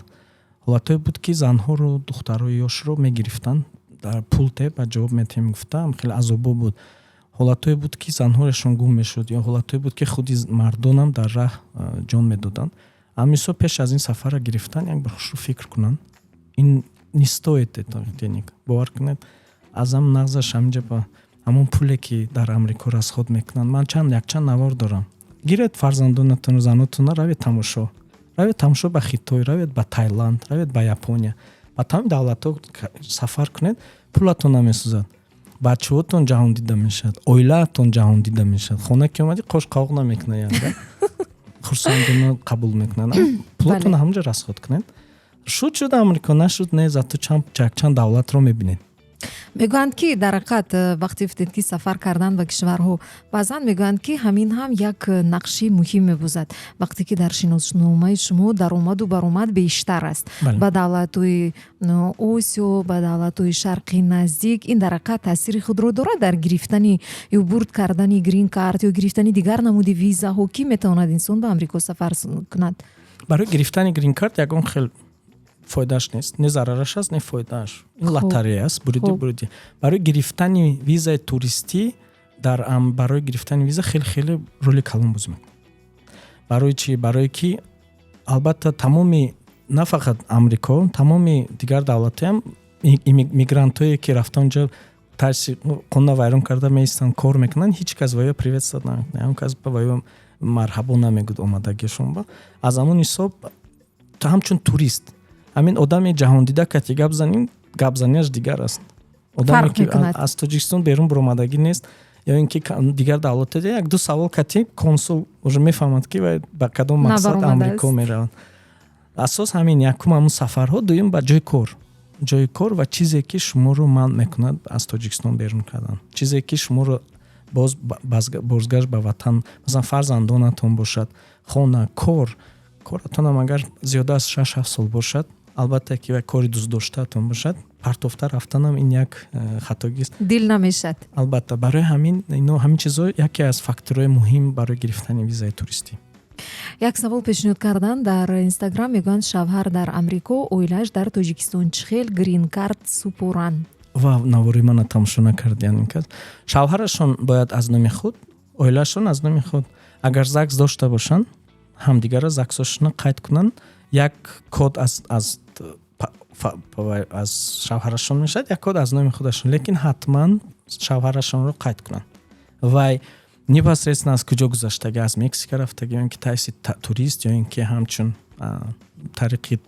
Ҳолатҳое буд, ки занҳоро, духтарои ёшро мегирифтанд, дар пул те ба ҷавоб метиҳем гуфта, хеле азобо буд. Ҳолатҳое буд, ки занҳояшон гум мешуд, ё ҳолатҳое буд, ки худи мардонам дар раҳ ҷон медоданд. Амисо пеш аз ин сафарра гирифтан як бор хушрӯ фикр кунанд. Ин не стоит этого денег, бовар кунед. Аз ҳам нағзаш ҳаминҷа ба ҳамон пуле, ки дар Амрико расход мекунанд, ман чанд якчанд навор дорам. Гиред фарзандонатону занотонро, равед тамошо, равед тамошо ба Хитой, равед ба Тайланд, равед ба Япония, ба тамоми давлатҳо сафар кунед. Пулатон намесӯзад, бачаҳотон ҷаҳон дида мешавад, оилаатон ҷаҳон дида мешавад. Хона ки омадӣ, қош қавоқ намекунад, хурсандона қабул мекунанд. Пулатонро ҳамонҷо расход кунед. Шуд, шуд Амрико, нашуд, не, зато якчанд давлатро мебинед. Мегӯянд, ки дар ҳақиқат, вақте гуфтед, ки сафар кардан ба кишварҳо, баъзан мегӯянд, ки ҳамин ҳам як нақши муҳим мебозад, вақте ки дар шиносномаи шумо даромаду баромад бештар аст ба давлатҳои Осиё, ба давлатҳои Шарқи Наздик. Ин дар ҳақиқат таъсири худро дорад дар гирифтани ё бурд кардани грин-карт ё гирифтани дигар намуди визаҳо, ки метавонад инсон ба Амрико сафар кунад? Барои гирифтани грин-карт ягон хел фоидааш нест, не зарараш аст, не фоидааш. Ин лотарея аст, буриди, буриди. Барои гирифтани визаи туристӣ, дар барои гирифтани виза хеле хеле роли калон бозӣ мекунад. Барои чӣ? Барое ки, албатта, тамоми, на фақат Амрико, тамоми дигар давлатҳоям мигрантҳое, ки рафта онҷо Тарси қонуна вайрон карда меистанд, кор мекунанд, ҳеҷ кас ва ё приветствовать намекунад, ягон кас ба ё марҳабо намегӯд омадагишон. Ба аз ҳамон ҳисоб ҳамчун турист, ҳамин одами ҷаҳондида кати гап занем, гапзанияш дигар аст. Одаме ки аз Тоҷикистон берун баромадагӣ нест ё ин ки дигар давлатҳо, як ду савол кати консул уже мефаҳмад, ки вай ба кадом мақсад Амрико меравад. Асос ҳамин: якум, ҳамун сафарҳо, дуюм, ба ҷои кор, ҷои кор ва чизе ки шуморо манъ мекунад аз Тоҷикистон берун кардан, чизе ки шуморо боз бозгашт ба ватан, масалан, фарзандонатон бошад, хона, кор. Коратонам агар зиёда аз 6-7 сол бошад, албатта ки вай кори дӯстдоштаатон бошад, партофта рафтанам ин як хатогист. Дил намешад. Албатта, барои ҳамин ино ҳамин чизҳо яке аз факторҳои муҳим барои гирифтани визаи туристӣ. Як савол пешниҳод кардан дар Инстаграм, мегӯянд: шавҳар дар Амрико, оилааш дар Тоҷикистон, чӣ хел грин-карт супоранд? Ва навори мана тамошо накардиян ин кас. Шавҳарашон бояд аз номи худ, оилаашон аз номи худ. Агар ЗАГС дошта бошанд, ҳамдигарро ЗАГСошона қайд кунанд. Як код аз шавҳарашон мешавад, як код аз номи худашон, лекин ҳатман шавҳарашонро қайд кунанд. Вай непосредственно аз куҷо гузаштагӣ, аз Мексика рафтагӣ ё ин ки таҳси турист, ё ин ки ҳамчун тариқи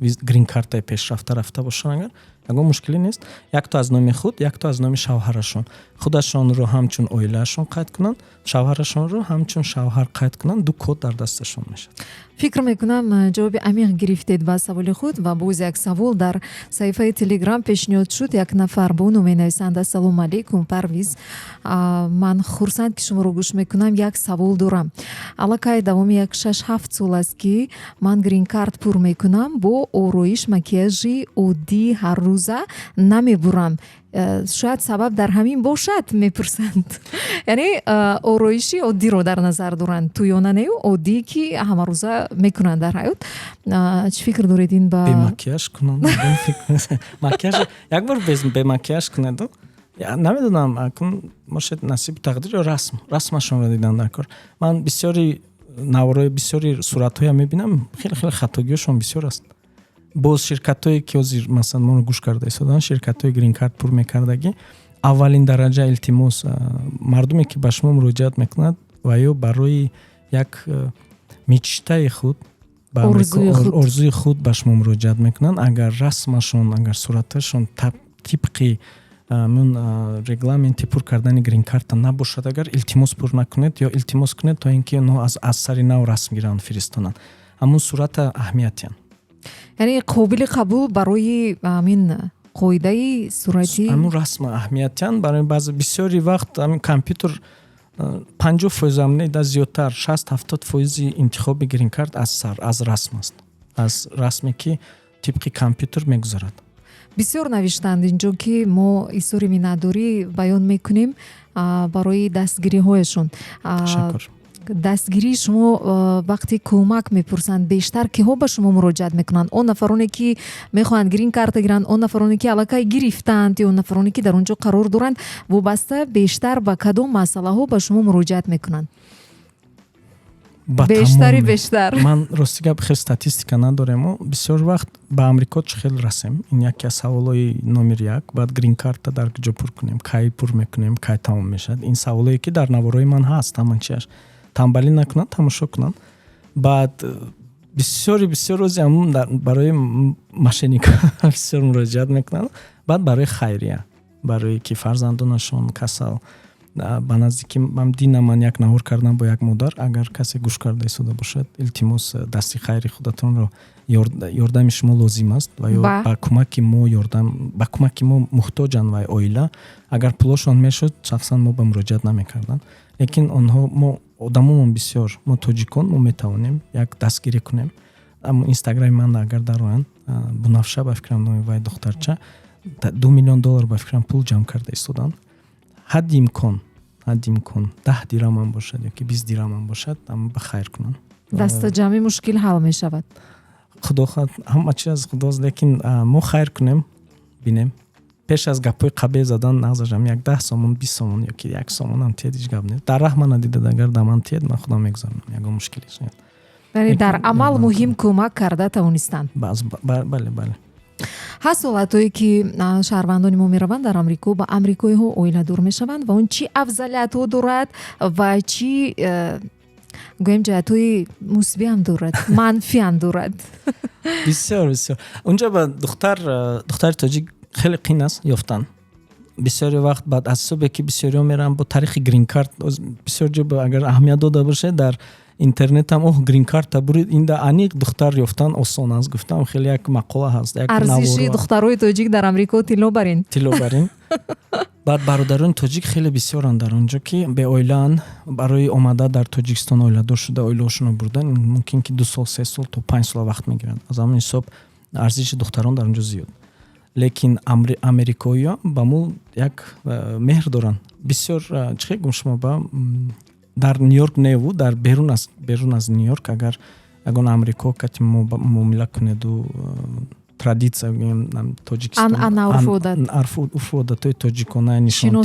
грин-картаи пешрафта рафта бошанд, агар ягон мушкиле нест. Якто аз номи худ, якто аз номи шавҳарашон. Худашонро ҳамчун оилаашон қайд кунанд, шавҳарашонро ҳамчун шавҳар қайд кунанд, ду код дар дасташон мешавад. Фикр мекунам, ҷавоби амиқ гирифтед ба саволи худ. Ва боз як савол дар саҳифаи Телеграм пешниҳод шуд. Як нафар бону менависанд: «Ассалому алайкум, Парвиз, ман хурсанд, ки шуморо гӯш мекунам. Як савол дорам. Аллакай давоми як 6-7 сол аст, ки ман грин-карт пур мекунам, бо ороиш, макияжи оддии ҳаррӯза намебурам. Шояд сабаб дар ҳамин бошад?» мепурсанд. Яъне ороиши оддиро дар назар доранд, тӯёна нею, оддие, ки ҳамарӯза мекунанд дар ҳаёт. Чӣ фикр доред ин ба? Бемакияж кунанд, макияж як бор бемакияж кунеду, намедонам, акун бошед насибу тақдир ё расмашонро дидан дар кор. Ман бисёри наворои, бисёри суратҳоям мебинам, хеле хеле хатогиҳошон бисёр аст. Боз ширкатҳое ки ҳозир, масалан, моро гӯш карда истоданд, ширкатҳои грин-карт пур мекардагӣ, аввалин дараҷа, илтимос, мардуме ки ба шумо муроҷиат мекунад ва ё барои як мечтаи худ, орзуи худ ба шумо муроҷиат мекунанд, агар расмашон, агар сураташон тибқи мун регламенти пур кардани грин-карта набошад, агар, илтимос, пур накунед ё илтимос кунед, то ин ки онҳо аз сари нав расм гиранд, фиристонанд. Ҳамун сурата аҳамиятиянд. Яъне қобили қабул барои ҳамин қоидаи суратӣ. Ҳамун расма аҳамиятиянд. Барои баъзе, бисёри вақт ҳамин компютер 50 фоизам не, да зиёдтар, 60-70 фоизи интихоби грин-карт аз сар аз расм аст, аз расме ки тибқи компютер мегузарад. Бисёр навиштанд инҷо, ки мо изҳори миннатдорӣ баён мекунем барои дастгириҳояшон. Ташаккур. Дастгирии шумо, вақте кӯмак мепурсанд, бештар киҳо ба шумо муроҷиат мекунанд? Он нафароне, ки мехоҳанд грин карта гиранд, он нафароне, ки аллакай гирифтаанд, ё он нафароне, ки дар он ҷо қарор доранд? Вобаста бештар ба кадом масъалаҳо ба шумо муроҷиат мекунанд? Бештари бештар. Ман, рости гап, хел статистика надорему. Бисёр вақт ба Амрико чӣ хел расем, ин яке аз саволҳои номер як. Баъд грин карта дар куҷо пур кунем, кай пур мекунем, кай тамом мешавад. Ин саволое ки дар наворҳои ман ҳаст, ҳаман чиаш. Тамбалӣ накунанд, тамошо кунанд. Баъд бисёри бисёр рӯзи ҳамун барои мошенник бисёр муроҷиат мекунанд. Баъд барои хайрия, барои ки фарзандонашон касал. Ба наздики дина ман як навор кардам бо як модар. Агар касе гӯш карда истода бошад, илтимос, дасти хайри худатонро, ёрдами шумо лозим аст ва ё ба кӯмаки мо, ёрдам, ба кӯмаки мо муҳтоҷанд. Вай оила агар пулошон мешуд, шахсан мо ба муроҷиат намекарданд, лекин онҳо, мо одамомон бисёр, мо тоҷикон, мо метавонем як дастгирӣ кунем. Аммо Инстаграми ман агар дароянд, Бунафша, ба фикрам, номи вай духтарча, 2 миллион доллар, ба фикрам, пул ҷамъ карда истоданд. Ҳадди имкон 10 дирамам бошад ёки 20 дирамам бошад, ама ба хайр кунанд. Дастаҷамъӣ мушкил ҳал мешавад. Худо хоҳад, ҳама чиз аз худост, лекин мо хайр кунем, бинем. Пеш аз гапҳои қабеҳ задан нағзашам як 10 сомон, 20 сомон ёки 1 сомонам тиед, ҳеҷ гап нест. Дар раҳ мана дидад, агар да ман тиед, ман худам мегузаронам, ягон мушкилиш нест. Яъне дар амал муҳим кӯмак карда тавонистанд. Бале. Ҳаст ҳолатҳое, ки шаҳрвандони мо мераванд дар Амрико, ба амрикоиҳо оиладор мешаванд ва он чӣ афзалиятҳо дорад ва чӣ гӯем, ҷиҳатҳои мусбиам дорад, манфиам дорад? Бисёр, бисёр. Унҷа ба духтари тоҷик хеле қин аст ёфтан. Бисёри вақт баъд аз ҳисобе, ки бисёриҳо мераванд бо тариқи гринкарт. Бисёр ҷо, агар аҳамият дода бошед, дар интернетам оҳ, гринкарта бурид, инда аниқ духтар ёфтан осон аст, гуфтам. Хеле як мақола ҳаст. Арзиши духтарои тоҷик дар Амрико тилло барин. Тилло барин. Баъд бародарони тоҷик хеле бисёранд дар он ҷо, ки беоилаанд. Барои омада дар Тоҷикистон оиладор шуда, оилаҳошонро бурдан мумкин, ки 2 сол, 3 сол то 5 сола вақт мегиранд. Аз ҳамон ҳисоб арзиши духтарон дар он ҷо зиёд. Лекин америкоиё ба мо як меҳр доранд бисёр. Чӣ хел гум, шумо ба дар Нью-Йорк неву дар берун аз Нью-Йорк агар ягон амрико кати муомила кунеду, традиция гӯем, Тоҷикистон, урфу одатҳои тоҷикона нишон,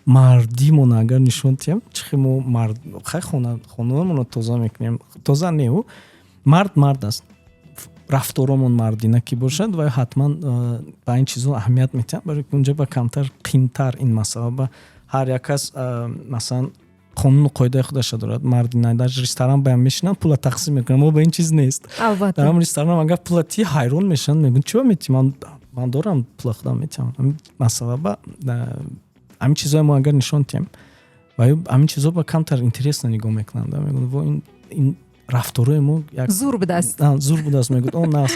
мардимона агар нишон диҳем, чӣ хел мо мард, хай, хонамонро тоза мекунем, тоза неу, мард мард аст, рафторомон мардина ки бошад, ва ҳатман ба ин чизо аҳамият метиҳанд. Барои унҷа ба камтар қинтар ин масъала. Ба ҳар як кас, масалан, қонуну қоидаи худаша дорад. Мардина дар ресторан баям мешинанд, пула тақсим мекунанд. Мо ба ин чиз нест. Дар ҳам ресторан агар пула ти, ҳайрон мешаванд, мегӯянд: «Чиба метӣ? Ман дорам, пула худам метиҳам». Масъала ба ҳамин чизое мо агар нишон диҳем, ва ҳамин чизо ба камтар интересно нигоҳ мекунанд, мегӯянд: «Во, ин рафторои мо зур будааст». Зур будааст, мегӯяд, он наст.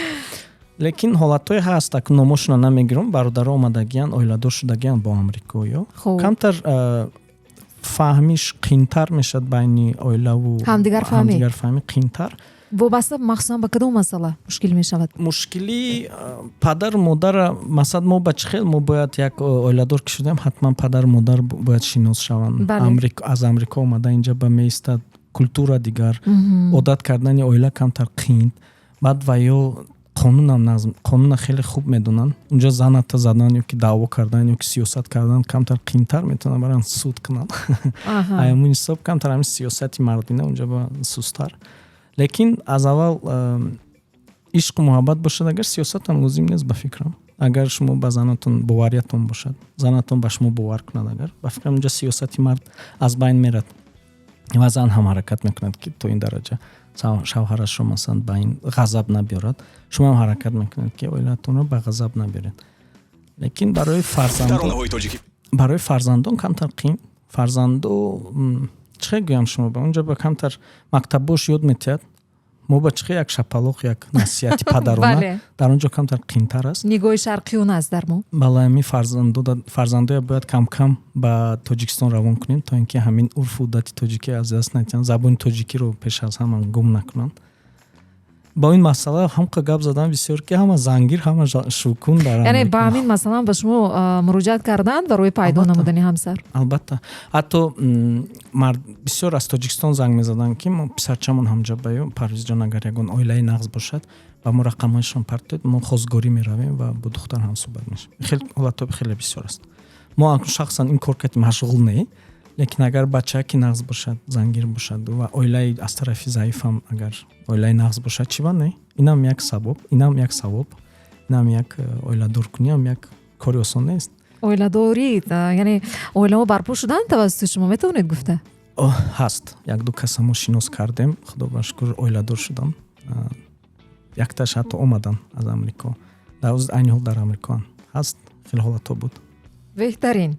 Лекин ҳолатҳое ҳаст, ак номошона намегирам, бародаро омадагиян, оиладор шудагиян бо амрикоиё. Камтар фаҳмиш қинтар мешавад байни оилаву ҳамдигарфаҳмӣ. Қинтар. Вобаста махсусан ба кадом масъала мушкил мешавад? Мушкили падару модара, масалан, мо ба чӣ хел, мо бояд як оиладор ки шудем, ҳатман падару модар бояд шинос шаванд. Аз Амрико омада, инҷа ба меистад, культура дигар, одат кардани оила камтар қин. Баъд ва ё қонунам назм, қонуна хеле хуб медонанд. Унҷо заната задан ё ки даъво кардан, ё ки сиёсат кардан камтар қинтар, метавонанд баранд суд кунанд. Ҳамун ҳисоб камтар ҳамин сиёсати мардина унҷо ба сустар. Лекин аз аввал ишқу муҳаббат бошад агар, сиёсатам лозим нест, ба фикрам. Агар шумо ба занатон бовариятон бошад, занатон ба шумо бовар кунад агар, ба фикрам, унҷо сиёсати мард аз байн мерад ва зан ҳам ҳаракат мекунад, ки то ин дараҷа шавҳарашро, масалан, ба ин ғазаб набиёрад. Шумо ҳам ҳаракат мекунед, ки оилатонро ба ғазаб набиёред. Лекин барои фарзандон камтар қин. Фарзандо, чӣ хел гӯям, шумо ба унҷо ба камтар мактаббош ёд метиҳад. Мо ба чӣ хел як шапалоқ, як насиҳати падарона, дар он ҷо камтар қинтар аст. Нигоҳи шарқиён аст дар мо. Бале, ҳамин фарзандоя бояд камкам ба Тоҷикистон равон кунем, то ин ки ҳамин урфу одати тоҷикӣ аз даст натиҳанд, забони тоҷикиро пеш аз ҳама гум накунанд. Ба ин масъала ҳамқа гап задан бисёр, ки ҳама зангир, ҳама шукун дар Яъне ба ҳамин масъала ба шумо муроҷиат карданд барои пайдо намудани ҳамсар? Албатта. Ҳатто бисёр аз Тоҷикистон занг мезаданд, ки мо писарчамон ҳамҷа баю, Парвизҷон, агар ягон оилаи нағз бошад, ба мо рақамҳояшон партоед, мо хостгорӣ меравем ва бо духтар ҳам суҳбат мешавем. Хел ҳолатҳо хеле бисёр аст. Мо шахсан ин кор кардем, машғул не, лекин агар бача ки нағз бошад, зангир бошад ва оилаи аз тарафи заифам агар оилаи нағз бошад, чӣ ба не? Инам як сабаб, инам як савоб, инам як оиладоркуниам як кори осон нест. Оиладорӣ, яъне оилаҳо барпо шуданд тавассути шумо, метавонед гуфта? Ҳаст, якду каса мо шинос кардем, худо ба шукр, оиладор шуданд. Якташ ҳатто омаданд аз Амрико, айни ҳол дар Амрикоанд. Ҳаст, хеле ҳолатҳо буд. Беҳтарин.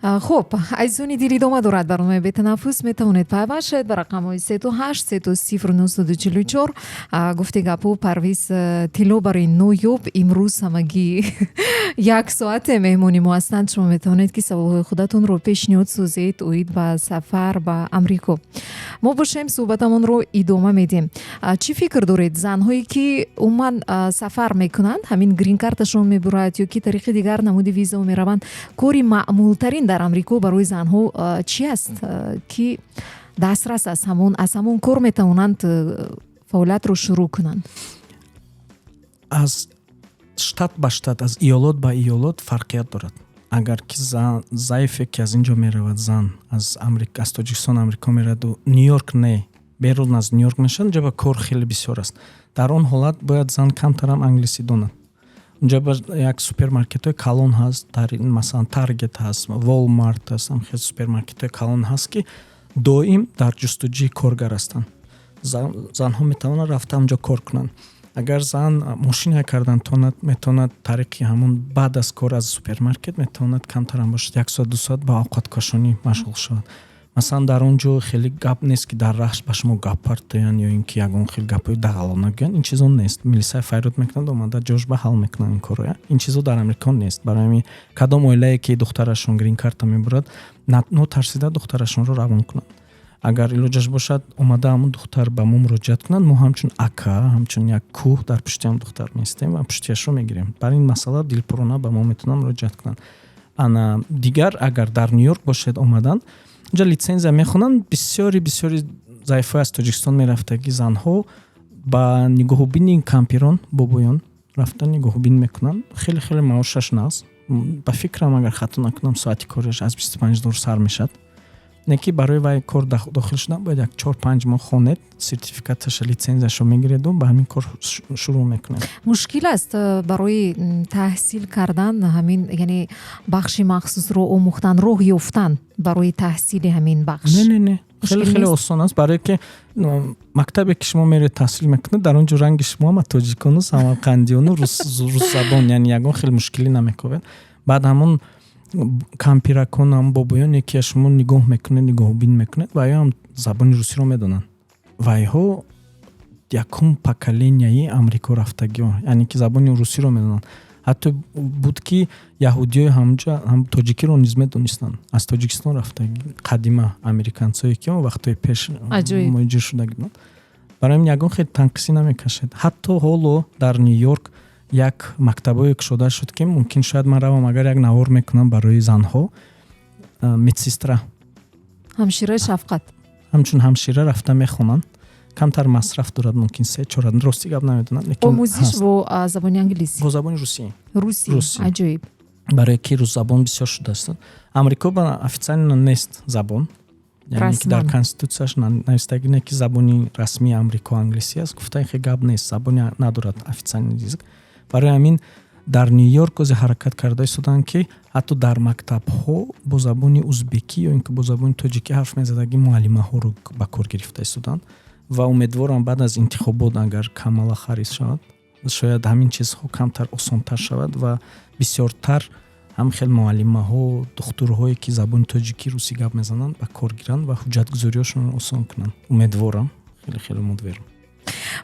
Хуб, азизони дил, идома дорад барномаи «Бетанаффус». Метавонед пайваст шавед ба рақамҳои 3 8 3 0 944. Гуфти гапу, Парвиз тилло барои ноёб имрӯз ҳамагӣ як соате меҳмони мо ҳастанд. Шумо метавонед, ки саволҳои худатонро пешниҳод созед оид ба сафар ба Амрико. Мо бошем, суҳбатамонро идома медиҳем. Чӣ фикр доред, занҳое ки умуман сафар мекунанд, ҳамин гринкарташон мебурад ё ки тариқи дигар намуди визао мераванд, кори маъмултарин дар Амрико барои занҳо чӣ аст, ки дастрас аст, ҳамон аз ҳамон кор метавонанд фаъолиятро шурӯъ кунанд? Аз штат ба штат, аз иёлот ба иёлот фарқият дорад. Агар ки заифе ки аз ин ҷо меравад, зан аз Тоҷикистон Амрико мераваду Нью-Йорк не, берун аз Нью-Йорк мешавад, инҷа ба кор хеле бисёр аст. Дар он ҳолат бояд зан камтарам англисӣ донад. Унҷа як супермаркетҳои калон ҳаст, масалан, Таргет ҳаст, Волмарт ҳаст, хел супермаркетҳои калон ҳаст, ки доим дар ҷустуҷӯи коргар ҳастанд. Занҳо метавонанд рафта онҷо кор кунанд. Агар зан мошина кардан тонад, метавонад тариқи ҳамун баъд аз кор аз супермаркет метавонад камтарам бошад, як соат, 2 соат ба овқаткашонӣ машғул шавад. Масалан, дар он ҷо хеле гап нест, ки дар раҳш ба шумо гап партоянд ё ин ки ягон хел гапҳои дағалона гӯянд. Ин чизо нест. Милисая фарёд мекунанд, омада ҷош ба ҳал мекунанд ин корро. Ин чизо дар Амрико нест. Барои ҳамин кадом оилае ки духтарашон грин-карта мебурад, нотарсида духтарашонро равон кунанд. Агар илоҷаш бошад, омада ҳамун духтар ба мо муроҷиат кунанд. Мо ҳамчун ака, ҳамчун як кӯҳ дар пушти ҳам духтар меистем ва пуштияшро мегирем. Бар ин масъала дилпурона ба мо метавонанд муроҷиат кунанд. Ана дигар, агар дар Ню-Йорк бошед, омадан унҷа литсензия мехонанд. Бисёри бисёри заифҳои аз Тоҷикистон мерафтагӣ занҳо ба нигоҳубини кампирон, бобоён рафта нигоҳубин мекунанд. Хеле хеле маошаш нағз. Ба фикрам, агар хато накунам, соати кориаш аз 25 доллар сар мешавад. Не ки барои вай кор дохил шудан бояд як 4-5 моҳ хонед, сертификаташа, литсензияшо мегиреду ба ҳамин кор шурӯъ мекунед. Мушкил аст барои таҳсил кардан ҳамин, яъне бахши махсусро омӯхтан, роҳ ёфтан барои таҳсили ҳамин бахш? Не, не, не, хеле хеле осон аст, барое ки мактабе ки шумо меред таҳсил мекунед, дар он ҷо ранги шумо ҳама тоҷикону самарқандиону русзабон, яъне ягон хеле мушкилӣ намекобед. Баъд ҳамон кампиракон, ҳам бобоёне ки шумо нигоҳ мекунед, нигоҳубин мекунед, ва ҳам забони русиро медонанд. Вайҳо якум поколенияи Амрико рафтагиҳо, яъне ки забони русиро медонанд. Ҳатто буд, ки яҳудиёи ҳамҷа ҳам тоҷикиро низ медонистанд, аз Тоҷикистон рафтагӣ, қадима американцое ки он вақтҳои пеш муҳоҷир шуда буданд. Барои ҳамин ягон хел танқисӣ намекашед. Ҳатто ҳоло дар Ню-Йорк як мактабое кушода шуд, ки мумкин, шояд ман равам, агар як навор мекунам барои занҳо, медсестра. Ҳамшираи шафқат. Ҳамчун ҳамшира рафта мехонанд. Камтар масраф дорад, мумкин се чор, рости гап намедонам. Омӯзиш бо забони англисӣ? Бо забони русӣ. Русӣ, аҷоиб. Барое ки русзабон бисёр шудааст. Амрико ба официально нест забон, яъне ки дар конститутсияш навистагӣ не, ки забони расмии Амрико англисӣ аст, гуфта хе гап нест, забони надорад, официальный язык. Барои ҳамин дар Ню-Йорк озе ҳаракат карда истоданд, ки ҳатто дар мактабҳо бо забони узбекӣ ё ин ки бо забони тоҷикӣ ҳарф мезадагӣ муаллимаҳоро ба кор гирифта истоданд. Ва умедворам, баъд аз интихобот, агар Камала Харрис шавад, шояд ҳамин чизҳо камтар осонтар шавад ва бисёртар ҳам хел муаллимаҳо, духтурҳое ки забони тоҷикӣ, русӣ гап мезананд, ба кор гиранд ва ҳуҷҷатгузориҳошонро осон кунанд. Умедворам, хеле хеле умедворам.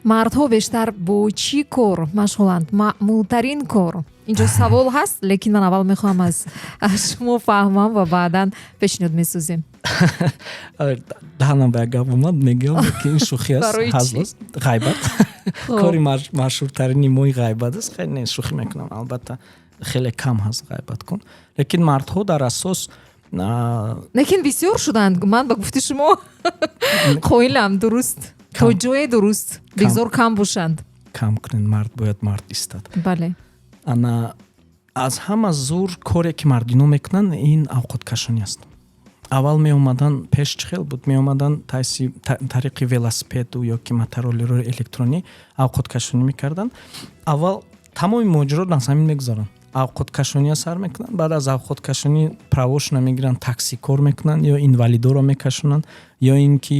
Мардҳо бештар бо чӣ кор машғуланд? Маъмултарин кор? Инҷо савол ҳаст, лекин ман аввал мехоҳам аз шумо фаҳмам ва баъдан пешниҳод месозем. Даҳанам ба як гап омад, мегӯям, ки ин шӯхӣ аст, ҳазл аст, ғайбат. Кори машҳуртарини мои ғайбат аст. Хеле не, шӯхӣ мекунам, албатта, хеле кам ҳаст ғайбат кун, лекин мардҳо дар асос Лекин бисёр шуданд. Ман ба гуфти шумо қоилам, дуруст, то ҷое дуруст, бигзор кам бошанд. Кам кунед, мард бояд мард истад. Бале. Ана аз ҳама зур коре ки мардино мекунанд, ин авқоткашонӣ аст. Аввал меомадан, пеш чӣ хел буд, меомадан тариқи велосипеду ё ки мотороллерҳои электронӣ авқоткашонӣ мекарданд. Аввал тамоми муҳоҷирот аз ҳамин мегузаранд: авқоткашония сар мекунанд, баъд аз авқоткашонӣ правошона мегиранд, такси кор мекунанд ё инвалидоро мекашонанд, ё ин ки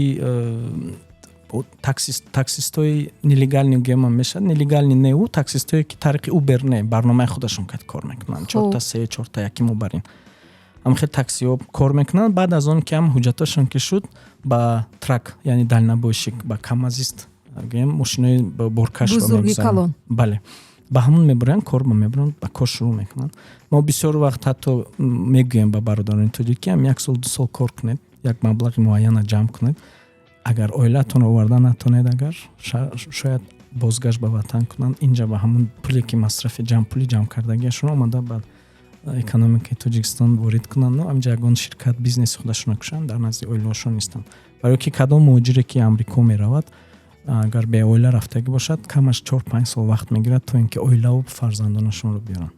таксистои нелегальный гема мешавад. Нелегальный не, ӯ таксистое ки тариқи Убер не, барномаи худашон кад кор мекунанд, чорта се, чорта яки мобарин, ҳамхел таксиҳо кор мекунанд. Баъд аз он ки ҳам ҳуҷҷаташон ки шуд, ба трак, яъне дальнобойщик, ба камазист гӯем, мошинои боркаш. Бале, ба ҳамон мебуранд, кор ба мебуранд, ба кор шурӯъ мекунанд. Мо бисёр вақт ҳатто мегӯем ба бародарони тоҷикӣ ҳам: як сол, 2 сол кор кунед, як маблағи муайяна ҷамъ кунед. Агар оилаатонро оварда натонед, агар шояд бозгашт ба ватан кунанд, инҷа ба ҳамон пуле ки масрафи ҷамъ, пули ҷамъ кардагиашонро омада ба экономикаи Тоҷикистон ворид кунанд, ҳамҷа ягон ширкат, бизнеси худашонро кушанд, дар назди оилаҳошон нестанд. Барои ки кадом муҳоҷире ки Амрико меравад, агар беоила рафтагӣ бошад, камаш 4-5 сол вақт мегирад, то ин ки оилаву фарзандонашонро биёранд.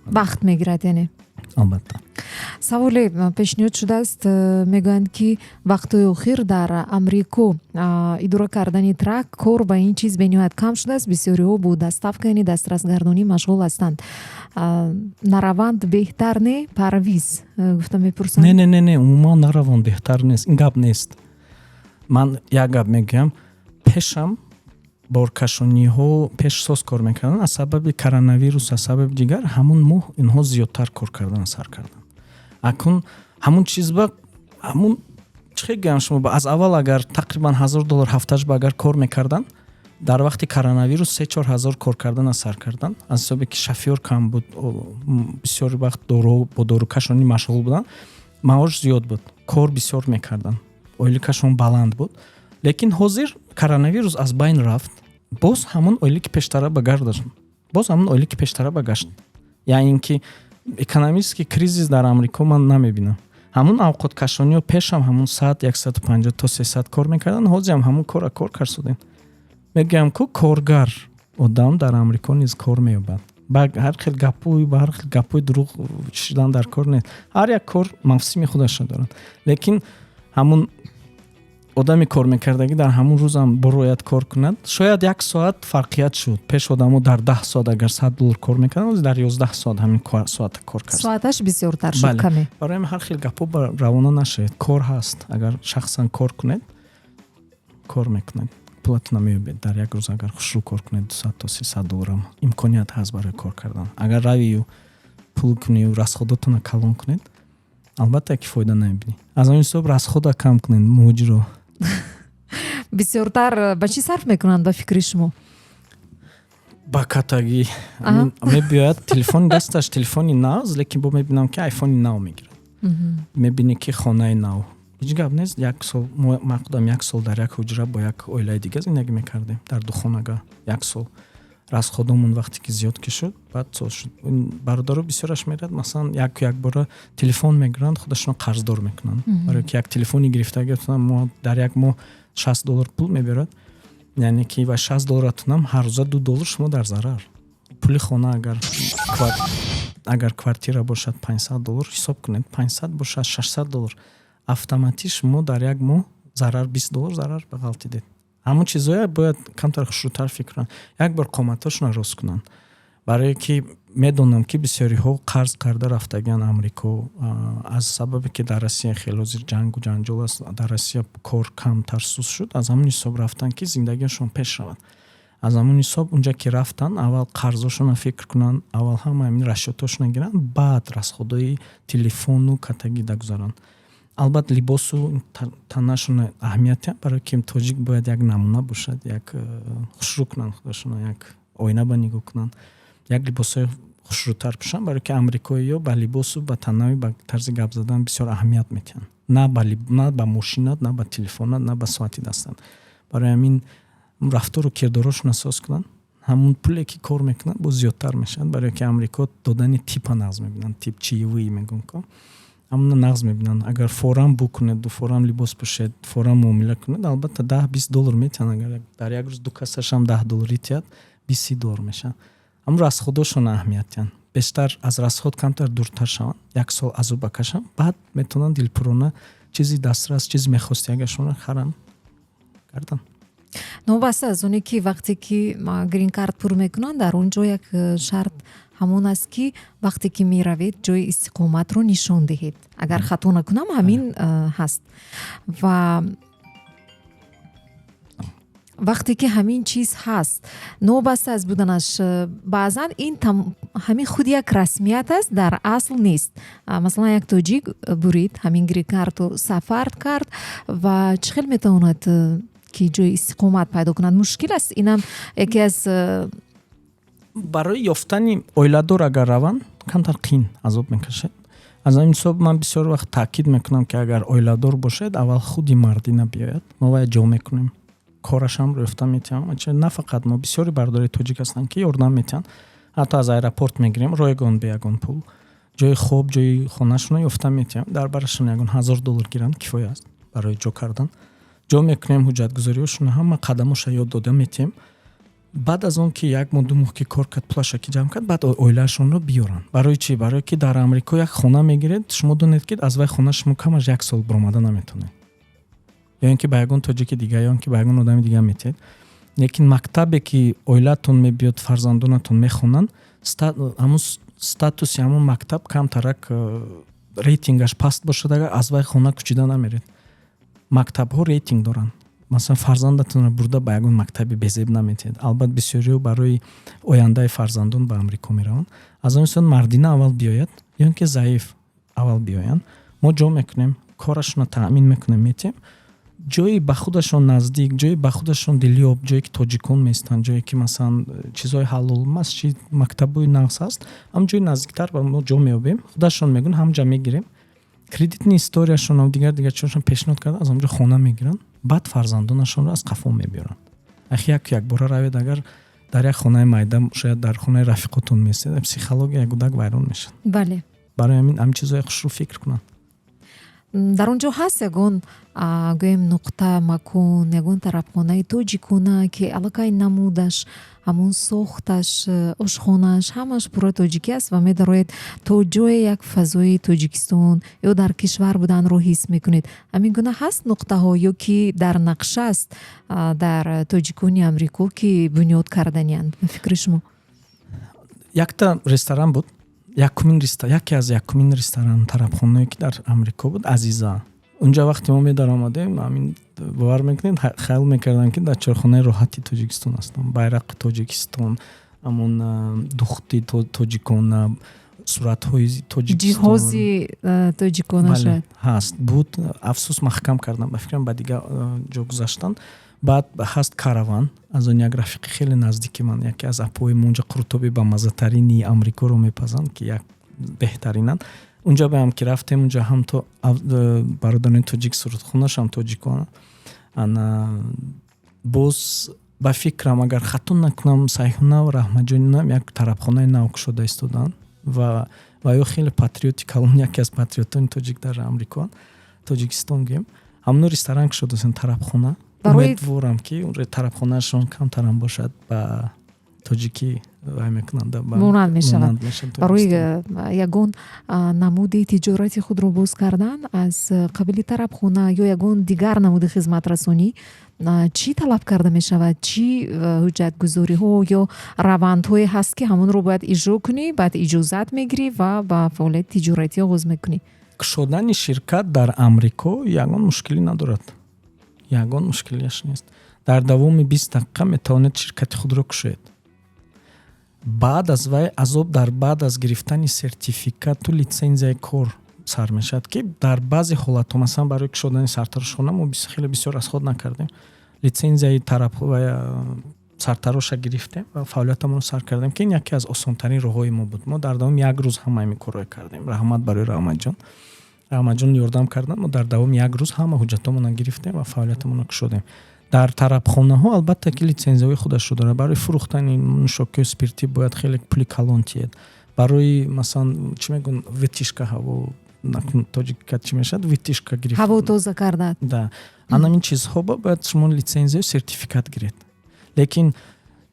Вақт мегирад, яъне. Албатта. Саволе пешниҳод шудааст, мегӯянд, ки вақтҳои охир дар Амрико идора кардани truck кор ба ин чиз бениҳоят кам шудааст. Бисёриҳо бо доставка, яъне дастрасгардонӣ машғул ҳастанд. Нараванд беҳтар не, Парвиз, гуфта мепурсанд. Не, не, не, не, умуман нараванд беҳтар нест, ин гап нест. Ман як гап мегӯям: пешам боркашониҳо пеш соз кор мекарданд, аз сабаби коронавирус, аз сабаби дигар ҳамун моҳ инҳо зиёдтар кор кардан сар карданд. Акун ҳамун чиз ба ҳамун чӣ гӯям шумо, аз аввал агар тақрибан 1000 доллар ҳафташ ба агар кор мекарданд, дар вақти коронавирус 3-4 ҳазор кор кардан сар карданд, аз ҳисобе ки шофёр кам буд, бисёр вақт бо дорукашонӣ машғул буданд, маош зиёд буд, кор бисёр мекарданд, ойликашон баланд буд. Лекин ҳозир коронавирус аз байн рафт, боз ҳамон ойлики пештара ба гардашон, боз ҳамон ойлики пештара ба гашт. Яъне ин ки экономический кризис дар Амрико ман намебинам. Ҳамон авқоткашониҳо пешам ҳамон 100, 150 то 300 кор мекарданд, ҳозирам ҳамон кора кор карсудем. Мегӯям ку, коргар одам дар Амрико низ кор меёбад. Ба ҳар хел гапҳои, ба ҳар хел гапҳои дурӯғ шидан дар кор нест. Ҳар як кор мавсими худашро дорад, лекин ҳамун одами кор мекардагӣ дар ҳамун рӯзам борояд кор кунад. Шояд як соат фарқият шуд. Пеш одамо дар 10 соат агар 100 доллар кор мекарданд, дар 11 соат ҳамин соата кор кард. Соаташ бисёртар шуд каме. Барои ҳар хел гапҳо равона нашавед. Кор ҳаст. Агар шахсан кор кунед, кор мекунед, пулатона меёбед. Дар як рӯз агар хушрӯ кор кунед, 200 то 300 долларам имконият ҳаст барои кор кардан. Агар равию пул кунию расходотона калон кунед, албатта ки фоида намебинӣ. Аз он ҳисоб расхода кам кунед, муҳоҷиро. Бисёртар ба чӣ сарф мекунанд, ба фикри шумо? Ба катагӣ. Мебиёяд, телефони дасташ телефони нав, лекин бо мебинам, ки айфони нав мегирад. Мебинӣ, ки хонаи нав. Ҳеҷ гап нест. Як сол ман худам як сол дар як ҳуҷра бо як оилаи дига зиндагӣ мекардем, дар духонага як сол. Расходомон вақте ки зиёд ки шуд, баъд сол шуд. Бародаро бисёраш мерад, масалан, яку якбора телефон мегиранд, худашон қарздор мекунанд, барое ки як телефони гирифтаги мо дар як моҳ 60 доллар пул мебарад. Яъне ки ва 60 долларатунам ҳар рӯза 2 доллар шумо дар зарар. Пули хона агар квартира бошад 500 доллар, ҳисоб кунед, 500 бошад, 600 доллар автоматӣ шумо дар як моҳ зарар, 20 доллар зарар ба ғалтидед. Ҳамон чизҳое бояд камтар хушрӯтар фикр кунанд, як бор қоматҳошонро рост кунанд, барое ки медонам, ки бисёриҳо қарз карда рафтагиан Амрико, аз сабабе ки дар Россия хеле ҳозир ҷангу ҷанҷол аст, дар Россия кор камтар сус шуд, аз ҳамон ҳисоб рафтанд, ки зиндагиашон пеш равад. Аз ҳамон ҳисоб унҷа ки рафтанд, аввал қарзошонро фикр кунанд, аввал ҳама ҳамин расчётошонро гиранд, баъд расходҳои телефону катагӣ дагузаранд. Албатта, либосу танашона аҳамият, барое ки тоҷик бояд як намуна бошад, як хушрӯ кунанд худашона, як оина ба нигоҳ кунанд, як либосҳои хушрӯтар пӯшанд, барое ки амрикоиё ба либосу ба танави, ба тарзи гап задан бисёр аҳамият медиҳанд, на ба мошинат, на ба телефонат, на ба соати дастат. Барои ҳамин рафтору кирдорошонро соз кунанд, ҳамун пуле ки кор мекунанд, боз зиёдтар мешавад, барое ки Амрико додани типа нағз мебинанд, тип, чаевые мегӯям ко, ҳамуна нағз мебинанд. Агар форам бу кунед, форам либос пӯшед, форам муомила кунед, албатта 10-20 доллар метиҳанд. Агар дар як рӯз ду касашам 10 долларӣ тиҳад, 20-30 доллар мешавад. Ҳамун расходошон аҳамият диҳанд, бештар аз расход камтар дуртар шаванд, як сол азоба кашанд, баъд метавонанд дилпурона чизи дастрас, чизи мехостиагашонро харанд, кардан. Новобаста аз оне ки вақте ки грин-карт пур мекунанд, дар он ҷо як шарт ҳамон аст, ки вақте ки меравед, ҷои истиқоматро нишон диҳед. Агар хато накунам, ҳамин ҳаст. Ва вақте ки ҳамин чиз ҳаст, новобаста аз буданаш, баъзан ин ҳамин худ як расмият аст, дар асл нест. Масалан, як тоҷик бурид ҳамин грин-карту, сафар кард ва чӣ хел метавонад, ки ҷои истиқомат пайдо кунад? Мушкил аст, инам яке аз Барои ёфтани оиладор агар раванд, камтар қин азоб мекашад. Аз ҳамин ҳисоб ман бисёр вақт таъкид мекунам, ки агар оиладор бошед, аввал худи мардина биёяд, мо вая ҷо мекунем, корашам ёфта метиҳам. На фақат мо, бисёри бародари тоҷик ҳастанд, ки ёрдам метиҳанд. Ҳатто аз аэропорт мегирем ройгон, бе ягон пул, ҷои хоб, ҷои хонашонро ёфта метиҳам. Дар барашон ягон 1000 доллар гиранд, кифоя аст барои ҷо кардан. Ҷо мекунем, ҳуҷҷатгузориҳошонро, ҳама қадамоша ёд дода метиҳем. Баъд аз он ки як моҳ, 2 моҳ ки кор кард, пулаша ки ҷамъ кард, баъд оилаашонро биёранд. Барои чӣ? Барое ки дар Амрико як хона мегиред, шумо донед, ки аз вай хона шумо камаш як сол баромада наметавонед, ё ин ки ба ягон тоҷики дига, ё ин ки ба ягон одами дига метиҳед. Лекин мактабе ки оилаатон мебиёд, фарзандонатон мехонанд, ҳамун статуси ҳамун мактаб камтарак рейтингаш паст бошад, агар аз вай хона кӯчида намеред. Мактабҳо рейтинг доранд. Масалан, фарзандатонро бурда ба ягон мактаби безеб наметиҳед. Албат, бисёриҳо барои ояндаи фарзандон ба Амрико мераванд. Аз он ҳисоб мардина аввал биёяд ё ин ки заиф аввал биёянд, мо ҷо мекунем, корашонро таъмин мекунем, метиҳем ҷои ба худашон наздик, ҷои ба худашон дилёб, ҷое ки тоҷикон местанд, ҷое ки, масалан, чизҳои ҳалол, масҷид, мактабҳои нағз ҳаст. Ҳам ҷои наздиктар ба мо ҷо меёбем, худашон мегӯянд, ҳамҷа мегирем. Кредитный историяшон, дигар дигар чизошон пешниҳод карда, аз онҷо хона мегиранд, баъд фарзандонашонро аз қафо мебиёранд. Ахи як якбора равед, агар дар як хонаи майда, шояд дар хонаи рафиқотон местед, психологияи кӯдак вайрон мешавад. Барои ҳамин ҳамин чизҳои хушрӯ фикр кунанд. Дар он ҷо ҳаст ягон, гӯем, нуқта, макон, ягон тарабхонаи тоҷикона, ки аллакай намудаш, ҳамон сохташ, ошхонааш, ҳамаш пурра тоҷикӣ аст ва медароед, то ҷое як фазои Тоҷикистон ё дар кишвар буданро ҳис мекунед? Ҳамин гуна ҳаст нуқтаҳо ё ки дар нақша аст дар тоҷикони Амрико, ки бунёд карданианд, ба фикри шумо? Якта ресторан буд, якумин, яке аз якумин ресторан, тарабхонаое ки дар Амрико буд, «Азиза». Унҷа вақте мо медаромадем, ҳамин, бовар мекунед, хаёл мекардам, ки дар чойхонаи роҳати Тоҷикистон ҳастам. Байрақи Тоҷикистон, ҳамон духти тоҷикона, суратҳои Тоҷикистон. Ҷиҳози тоҷикона шояд. Ҳаст, буд. Афсӯс, маҳкам кардам, ба фикрам, ба дигар ҷо гузаштанд. Баъд ҳаст «Караван», аз он як рафиқи хеле наздики ман, яке аз апои мо, унҷа қурутоби бамаззатарини Амрикоро мепазанд, ки як беҳтаринанд. Унҷа баям ки рафтем, унҷа ҳам то бародарони тоҷик, сурудхонашам тоҷикон. Ана боз, ба фикрам, агар хато накунам, Сайҳунав Раҳматҷонинам як тарабхонаи нав кушода истоданд ва ё хеле патриоти калон, яке аз патриотони тоҷик дар Амрико, Тоҷикистон гӯем, ҳамоно ресторан кушодастанд, тарабхона. Умедворам, ки тарабхонаашон камтарам бошад, ба тоҷикӣ вай мекунанд. Монанд мешавад. Барои ягон намуди тиҷорати худро боз кардан аз қабили тарабхона ё ягон дигар намуди хизматрасонӣ чӣ талаб карда мешавад? Чӣ ҳуҷҷатгузориҳо ё равандҳое ҳаст, ки ҳамонро бояд иҷро кунӣ, баъд иҷозат мегирӣ ва ба фаъолияти тиҷоратӣ оғоз мекунӣ? Кушодани ширкат дар Амрико ягон мушкилӣ надорад, ягон мушкилиаш нест. Дар давоми 20 дақиқа метавонед ширкати худро кушоед. Баъд аз вай азоб дар баъд аз гирифтани сертификату литсензияи кор сар мешавад, ки дар баъзе ҳолатҳо, масалан, барои кушодани сартарошхона мо хеле бисёр аз худ накардем. Литсензияи сартароша гирифтем ва фаъолиятамонро сар кардем, ки ин яке аз осонтарин роҳҳои мо буд. Мо дар давоми як рӯз ҳама ҳамин корро кардем. Раҳмат барои Раҳматҷон, Раҳматҷон ёрдам карданд. Мо дар давоми як рӯз ҳама ҳуҷҷатҳомонро гирифтем ва фаъолиятамонро кушодем. Дар тарабхонаҳо, албатта, ки литсензияҳои худашро дорад. Барои фурӯхтани нӯшокиҳои спиртӣ бояд хеле пули калон тиҳед. Барои, масалан, чӣ мегӯн, вытяжка ҳаво, тоҷика чӣ мешавад, вытяжка гирифт. Ҳаво тоза кардан. Да, анамин чизҳо бояд шумо литсензияю сертификат гиред. Лекин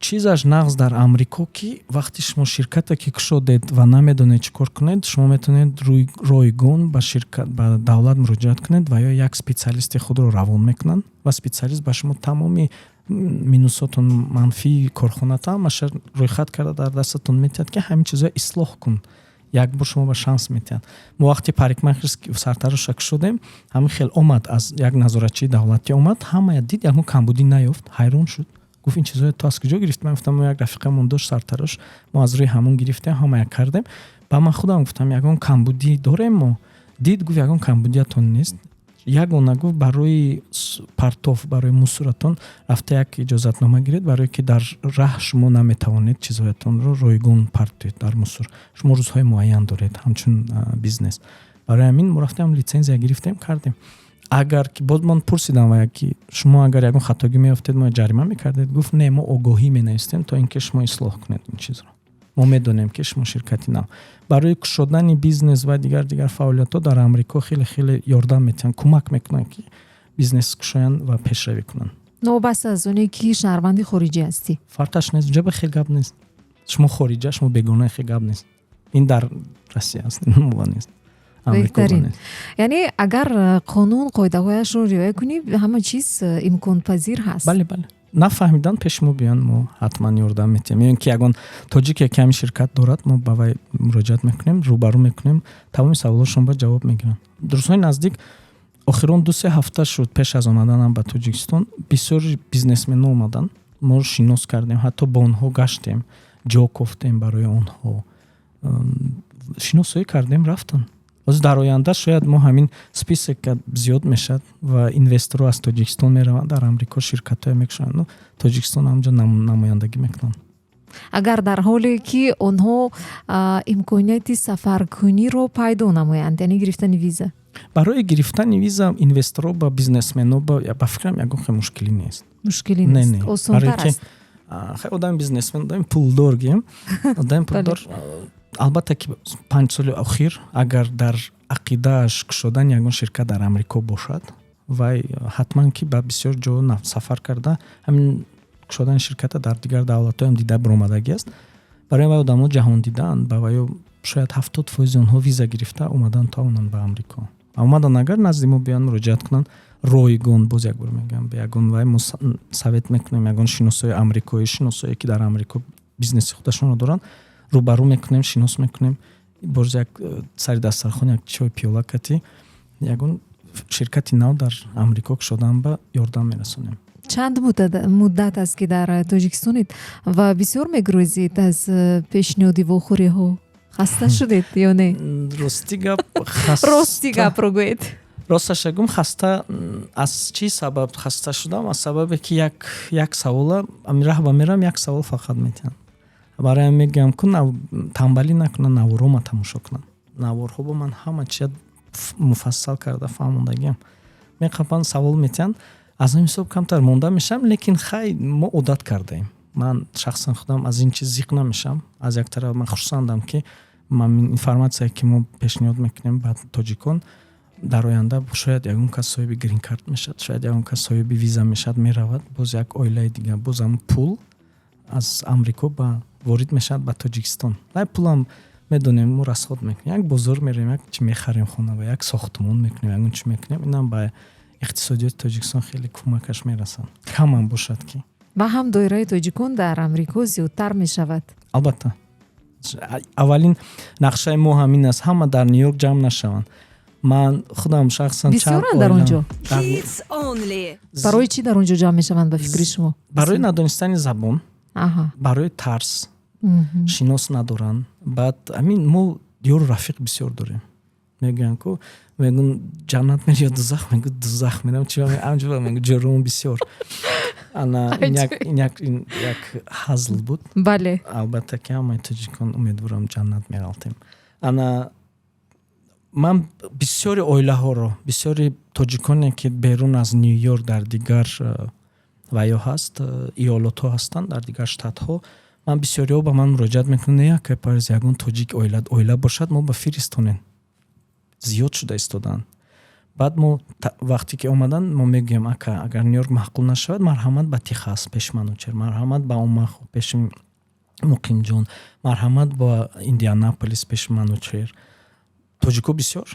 чизаш нағз дар Амрико, ки вақте шумо ширкате ки кушодед ва намедонед чӣ кор кунед, шумо метавонед ройгон ба ширкат, ба давлат муроҷиат кунед ва ё як специалисти худро равон мекунанд ва специалист ба шумо тамоми минусотон, манфии корхоната ҳамаша рӯйхат карда дар дастатон метиҳад, ки ҳамин чизҳоя ислоҳ кун. Як бор шумо ба шанс метиҳанд. Мо вақте парикмахерский, сартароша кушодем, ҳамин хел омад, аз як назоратчии давлатӣ омад, ҳамая дид, ягон камбудӣ наёфт, ҳайрон шуд, гуфт: «Ин чизҳоя ту аз куҷо гирифтӣ?» Ман гуфтам: «Мо як рафиқамон дошт сартарош, мо аз рӯи ҳамон гирифтем, ҳамая кардем». Ба ман худам гуфтам: «Ягон камбудӣ дорем мо?» Дид, гуфт: «Ягон камбудиятон нест. Ягона, гуфт, барои партов, барои мусоратон рафта як иҷозатнома гиред, барое ки дар раҳ шумо наметавонед чизҳоятонро ройгон партоед дар мусор. Шумо рӯзҳои муайян доред ҳамчун бизнес». Барои ҳамин мо рафтем, литсензия гирифтем, кардем. Агар ки боз ман пурсидам вая, ки шумо агар ягон хатогӣ меёфтед, мо ҷарима мекардед? Гуфт: «Не, мо огоҳӣ менавистем, то ин ки шумо ислоҳ кунед ин чизро. Мо медонем, ки шумо ширкати нав». Барои кушодани бизнес ва дигар дигар фаъолиятҳо дар Амрико хеле хеле ёрдам метиҳанд, кӯмак мекунанд, ки бизнес кушоянд ва пешравӣ кунанд. Новобаста аз оне ки шаҳрванди хориҷӣ ҳастӣ? Фарқаш нест, унҷа ба хел гап нест. Шумо хориҷа, шумо бегона, хел гап нест. Ин дар Россия аст, мо нест. Беҳтарин. Яъне агар қонун қоидаҳояшро риоя кунӣ, ҳама чиз имконпазир ҳаст. Бале, бале. Нафаҳмидан, пеши мо биён, мо ҳатман ёрдам метиҳем. Ё ин ки ягон тоҷике ки ҳамин ширкат дорад, мо ба вай муроҷиат мекунем, рӯбарӯ мекунем, тамоми саволҳошон ба ҷавоб мегиранд. Рӯзҳои наздик, охирон 2-3 ҳафта шуд, пеш аз омаданам ба Тоҷикистон, бисёри бизнесмено омаданд, мо шинос кардем, ҳатто бо онҳо гаштем, ҷо кофтем барои онҳо, шиносоӣ кардем, рафтанд. Ҳозир дар оянда шояд мо ҳамин список зиёд мешавад ва инвесторҳо аз Тоҷикистон мераванд, дар Амрико ширкатҳое мекушоянд, Тоҷикистон ҳамҷо намояндагӣ мекунанд. Агар дар ҳоле ки онҳо имконияти сафаркуниро пайдо намоянд, яъне гирифтани виза. Барои гирифтани виза инвесторҳо ба бизнесмено ба фикрам, ягон хел мушкилӣ нест. Мушкилӣ нест, осонтар аст. Хай, одами бизнесмен, одами пулдор гӯем, одами пулдор, албатта ки 5 соли охир агар дар ақидааш кушодани ягон ширкат дар Амрико бошад, вай ҳатман ки ба бисёр ҷо сафар карда, ҳамин кушодани ширката дар дигар давлатҳоям дида баромадагӣ аст. Барои вай одамҳо ҷаҳон дидаанд, ба ваё шояд 70 фоизи онҳо виза гирифта омадан тавонанд ба Амрико. Омадан, агар назди мо биёянд, муроҷиат кунанд ройгон, боз як бор мегӯям, ба ягон вай мо совет мекунем, ягон шиносои амрикоӣ, шиносое ки дар Амрико бизнеси худашонро доранд, рӯбарӯ мекунем, шинос мекунем, боз як сари дастархон як чой пиёла кати ягон ширкати нав дар Амрико кушодан ба ёрдам мерасонем. Чанд муддат аст, ки дар Тоҷикистонед ва бисёр мегурезед аз пешниҳоди вохӯриҳо? Хаста шудед ё не? Рости гап? Рости гапро гӯед. Росташа гум, хаста. Аз чӣ сабаб хаста шудам? Аз сабабе ки як савола раҳба мерам, як савол фақат метиҳам. Бароям мегӯям, ку тамбалӣ накунам, наворома тамошо кунам. Наворҳо бо ман ҳама чиза муфассал карда фаҳмондагиам. Меқапанд, савол метиҳанд, аз ҳамин ҳисоб камтар монда мешавам, лекин хай, мо одат кардаем. Ман шахсан худам аз ин чиз зиқ намешавам. Аз як тараф ман хурсандам, ки информатсия, ки мо пешниҳод мекунем ба тоҷикон, дар оянда шояд ягон кас соҳиби грин-карт мешавад, шояд ягон кас соҳиби виза мешавад, меравад, боз як оилаи дигар, боз ҳамн пул аз Амрико ба ворид мешавад ба Тоҷикистон. Вай пулам, медонем, мо расход мекунем, як бозор мерем, як чи мехарем хона, як сохтмон мекунем, ягон чи мекунем. Инам ба иқтисодиёти Тоҷикистон хеле кӯмакаш мерасад, камам бошад ки. Ва ҳам доираи тоҷикон дар Амрико зиёдтар мешавад. Албатта, аввалин нақшаи мо ҳамин аст, ҳама дар Ню Йорк ҷамъ нашаванд. Ман худам шахсан Бисёранд дар он ҷо. Барои чӣ дар он ҷо ҷамъ мешаванд, ба фикри шумо? Барои надонистани забон, барои тарс, шинос надоранд. Баъд ҳамин мо ёру рафиқ бисёр дорем. Мегӯянд ку, мегӯн, ҷаннат мери ё дузах? Мегӯ, дузах мерам. Чи амҷо? Мегӯ, ҷурум бисёр. Ана ин як ҳазл буд. Албатта ки ҳамаи тоҷикон, умедворам, ҷаннат меғалтем. Ана ман бисёри оилаҳоро, бисёри тоҷиконе ки берун аз Ню Йорк дар дигар ваё ҳаст, иёлотҳо ҳастанд, дар дигар штатҳо, ман бисёриҳо ба ман муроҷиат мекунанд: «Не, акай Парвиз, ягон тоҷик оила бошад, мо ба фиристонем». Зиёд шуда истодаанд. Баъд мо вақте ки омаданд, мо мегӯем: «Ака, агар Ню Йорк маъқул нашавад, марҳамат ба Техас пеши Манучер, марҳамат ба Омахо пеши Муқимҷон, марҳамат ба Индианаполис пеши Манучер». Тоҷико бисёр,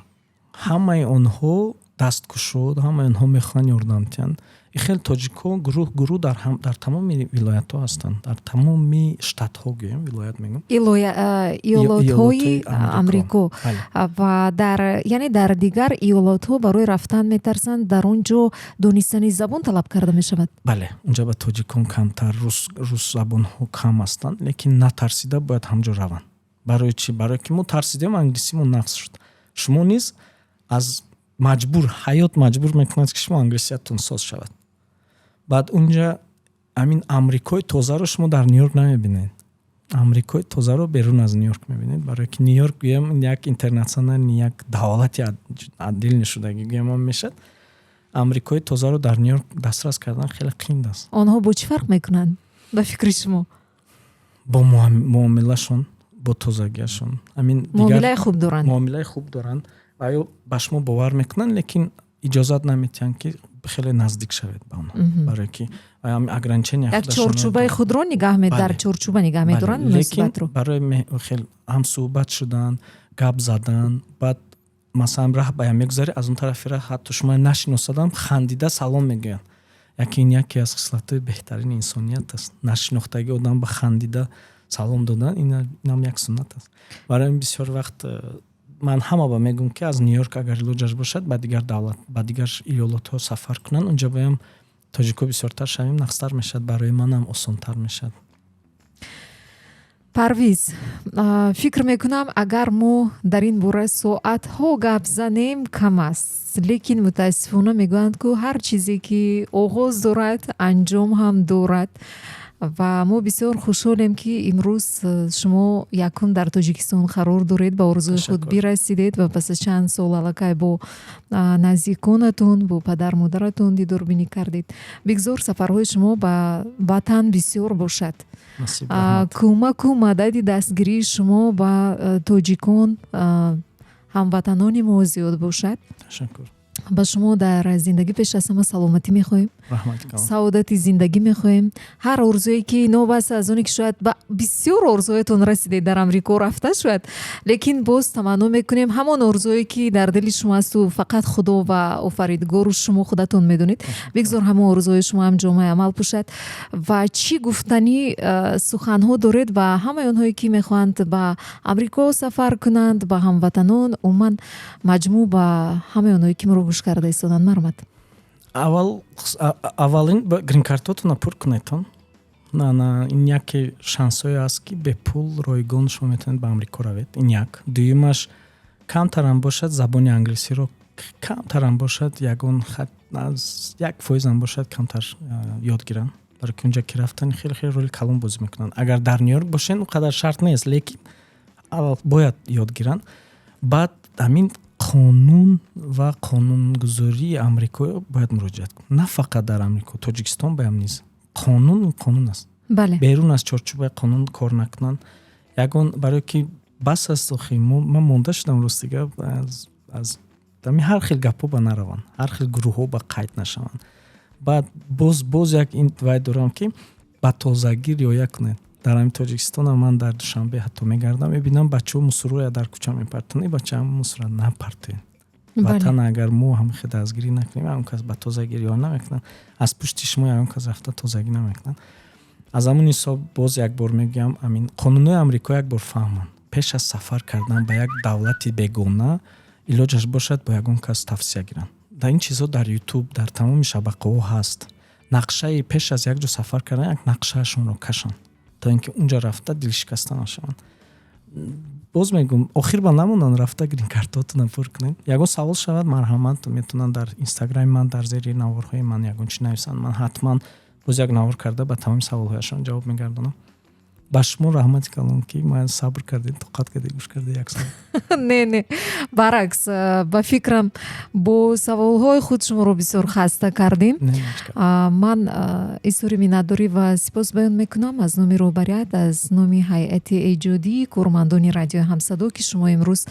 ҳамаи онҳо дасткушод, ҳамаи онҳо мехоҳанд ёрдам диҳанд. И хел тоҷикҳо гурӯҳ гурӯҳ дар тамоми вилоятҳо ҳастанд, дар тамоми штатҳо гӯем, вилоят мегӯм. Иёлотҳои Амрико. Ва дар, яъне дар дигар иёлотҳо барои рафтан метарсанд, дар он ҷо донистани забон талаб карда мешавад. Бале, унҷа ба тоҷикон камтар, русзабонҳо кам ҳастанд, лекин натарсида бояд ҳамҷо раванд. Барои чӣ? Барое ки мо тарсидем, англисимон нақс шуд. Шумо низ аз маҷбур, ҳаёт маҷбур мекунад, ки шумо англисиятон соз шавад. Баъд унҷа ҳамин Амрикои тозаро шумо дар Ню Йорк намебинед, Амрикои тозаро берун аз Ню Йорк мебинед. Барое ки Ню Йорк, гӯям, як интернациональный, як давлати отдельный шудагӣ, гӯям, ҳам мешавад. Амрикои тозаро дар Ню Йорк дастрас кардан хеле қинд аст. Онҳо бо чӣ фарқ мекунанд, ба фикри шумо? Бо муомилашон, бо тозагиашон, ҳамин. Муомилаи хуб доранд. Муомилаи хуб доранд ва ё ба шумо бовар мекунанд, лекин иҷозат наметиҳанд, ки Хеле наздик шавед ба онҳо, барое ки ограничения як чорчӯбаи худро нигаҳ дар чорчӯба нигаҳ медоранд. Лекин барои хел ҳамсӯҳбат шудан, гап задан, баъд масалан, раҳ ба ям мегузарӣ, аз он тарафи раҳ ҳатто шумо нашиносадам, хандида салом мегӯянд. Яке ин яке аз хислатҳои беҳтарини инсоният аст. Нашинохтагӣ одам ба хандида салом додан, инам як суннат аст. Барои ин бисёр вақт ман ҳама ба мегӯм, ки аз Ню Йорк агар илоҷаш бошад, ба дигар давлат, ба дигар иёлотҳо сафар кунанд. Унҷа боям тоҷико бисёртар шавем, нағзтар мешавад, барои манам осонтар мешавад. Парвиз, фикр мекунам, агар мо дар ин бора соатҳо гап занем, кам аст, лекин мутаассифона мегӯянд, ку ҳар чизе ки оғоз дорад, анҷом ҳам дорад. Ва мо бисёр хушҳолем, ки имрӯз шумо якум дар Тоҷикистон қарор доред, ба орзуи худ бирасидед ва пас аз чанд сол аллакай бо наздиконатон, бо падар модаратон дидорбинӣ кардед. Бигзор сафарҳои шумо ба ватан бисёр бошад, кӯмаку мадади дастгирии шумо ба тоҷикон, ҳамватанони мо зиёд бошад. Ташаккур. Ба шумо дар зиндагӣ пеш аз ҳама саломатӣ мехоҳем, саодати зиндагӣ мехоҳем. Ҳар орзуе ки, новобаста аз оне ки шояд ба бисёр орзуҳоятон расидед дар Амрико рафта шояд, лекин боз таманно мекунем, ҳамон орзуое ки дар дили шумо асту фақат Худо ва Офаридгору шумо худатон медонед, бигзор ҳамон орзуҳои шумо ҳам ҷомаи амал пӯшад. Ва чӣ гуфтанӣ суханҳо доред ба ҳамаи онҳое, ки мехоҳанд ба Амрико сафар кунанд, ба ҳамватанон, умуман маҷмӯъ ба ҳамаи онҳое, ки моро гӯш карда истоданд? Марҳамат. Аввал, аввалин гринкартотона пур кунедтон. На, ин яке шансҳое аст, ки бепул, ройгон шумо метавонед ба Амрико равед. Ин як. Дуюмаш, камтарам бошад, забони англисиро камтарам бошад, ягон 1%-ам бошад, камтар ёд гиранд, барои ки унҷа ки рафтан, хеле хеле роли калон бозӣ мекунанд. Агар дар Ню Йорк бошен, он қадар шарт нест, лекин аввал бояд ёд гиранд. Баъд ҳамин қонун ва қонунгузории Амрико бояд муроҷиат кунад. На фақат дар Амрико, Тоҷикистон баям низ қонун қонун аст. Берун аз чорчӯбаи қонун кор накунанд ягон, барое ки бас аст. Охи, ман монда шудам, ростига, аз ами ҳар хел гапҳо ба нараванд, ҳар хел гурӯҳҳо ба қайд нашаванд. Баъд боз як ин вай дорам, ки ба тозагӣ риоя кунед. Дар ҳамин Тоҷикистонам ман дар Душанбе ҳатто мегардам, мебинам, бачаҳо мусурроя дар кӯча мепартанд. Бача, мусурра напартоед. Ватан агар мо ҳамихе дастгирӣ накунем, ягон кас ба тозагӣ риоя намекунад. Аз пушти шумо ягон кас рафта тозагӣ намекунад. Аз ҳамун ҳисоб боз як бор мегӯям, амин қонунҳои Амрико як бор фаҳманд. Пеш аз сафар кардан ба як давлати бегона, илоҷаш бошад, бо ягон кас тавсия гиранд. Дар ин чизҳо дар Ютуб, дар тамоми шабакаҳо ҳаст. Нақшаи пеш аз як ҷо сафар кардан, як нақшаашонро кашанд, то ин ки унҷа рафта дилшикаста нашаванд. Боз мегӯм, охир ба намонанд, рафта гринкартотона пур кунед. Ягон савол шавад, марҳамат, метавонанд дар Инстаграми ман, дар зери наворҳои ман ягон чи нависанд. Ман ҳатман боз як навор карда, ба тамоми саволҳояшон ҷавоб мегардонам. Ба шумо раҳмати калон, ки ман сабр кардед, тоқат кардед, гӯш кардед як соат. Не, не, баръакс, ба фикрам, бо саволҳои худ шуморо бисёр хаста кардем. Ман изҳори миннатдорӣ ва сипос баён мекунам аз номи роҳбарият, аз номи ҳайати эҷодии кормандони Радиои Ҳамсадо, ки шумо имрӯз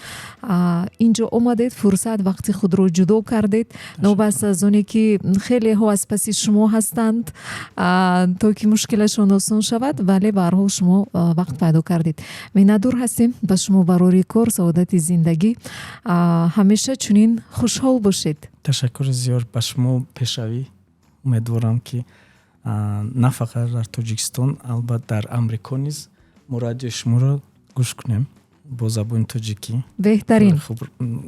инҷо омадед, фурсат, вақти худро ҷудо кардед, новобаста аз оне ки хелеҳо аз паси шумо ҳастанд, то ки мушкилашон осон шавад, вале ба ҳар ҳол шумо вақт пайдо кардед. Миннатдор ҳастем. Ба шумо барори кор, саодати зиндагӣ, ҳамеша чунин хушҳол бошед. Ташаккури зиёд. Ба шумо пешравӣ. Умедворам, ки на фақат дар Тоҷикистон, албат дар Амрико низ мо радиои шуморо гӯш кунем бо забони тоҷикӣ. Беҳтарин. Хуб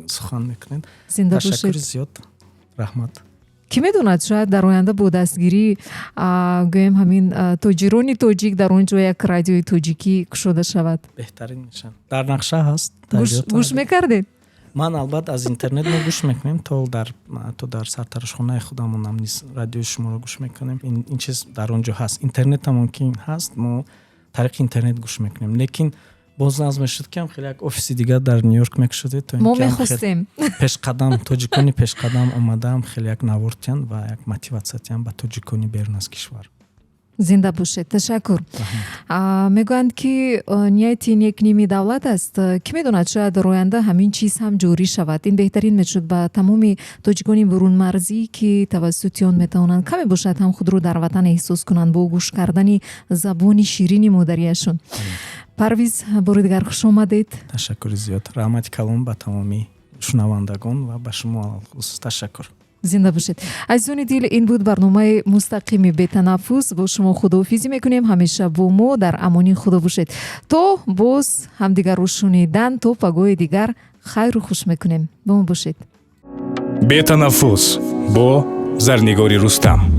сухан мекунед. Зинда бошед. Ташаккури зиёд, раҳмат. Кӣ медонад, шояд дар оянда бо дастгирӣ, гӯем, ҳамин тоҷирони тоҷик дар он ҷо як радиои тоҷикӣ кушода шавад. Беҳтарин мешавад, дар нақша ҳаст. Гӯш мекардед? Ман албатта аз интернет мо гӯш мекунем, то дар сартарошхонаи худамонам низ радиои шуморо гӯш мекунем. Ин чиз дар он ҷо ҳаст, интернетамон ки ҳаст, мо тариқи интернет гӯш мекунем, лекин боз нағз мешуд, ки ҳам хеле як офиси дигар дар Ню Йорк мекушодед, то мо мехостем. Пешқадам, тоҷикони пешқадам омадаам, хеле як навор тиҳанд ва як мотиватсия тиҳанд ба тоҷикони берун аз кишвар. Зинда бошед, ташаккур. Мегӯянд, ки нияти нек ними давлат аст. Кӣ медонад, шояд дар оянда ҳамин чиз ҳам ҷорӣ шавад. Ин беҳтарин мешуд ба тамоми тоҷикони бурунмарзӣ, ки тавассути он метавонанд каме бошад ҳам худро дар ватан эҳсос кунанд бо гӯш кардани забони ширини модариашон. Парвиз, бори дигар хуш омадед. Ташаккури зиёд, раҳмати калон ба тамоми шунавандагон ва ба шумо алалхусус ташаккур. Зинда бошед. Азизони дил, ин буд барномаи мустақими «Бетанаффус». Бо шумо худоҳофизӣ мекунем. Ҳамеша бо мо дар амони Худо бошед, то боз ҳамдигарро шунидан, то пагоҳи дигар хайру хуш мекунем. Бо мо бошед. «Бетанаффус» бо Зарнигори Рустам.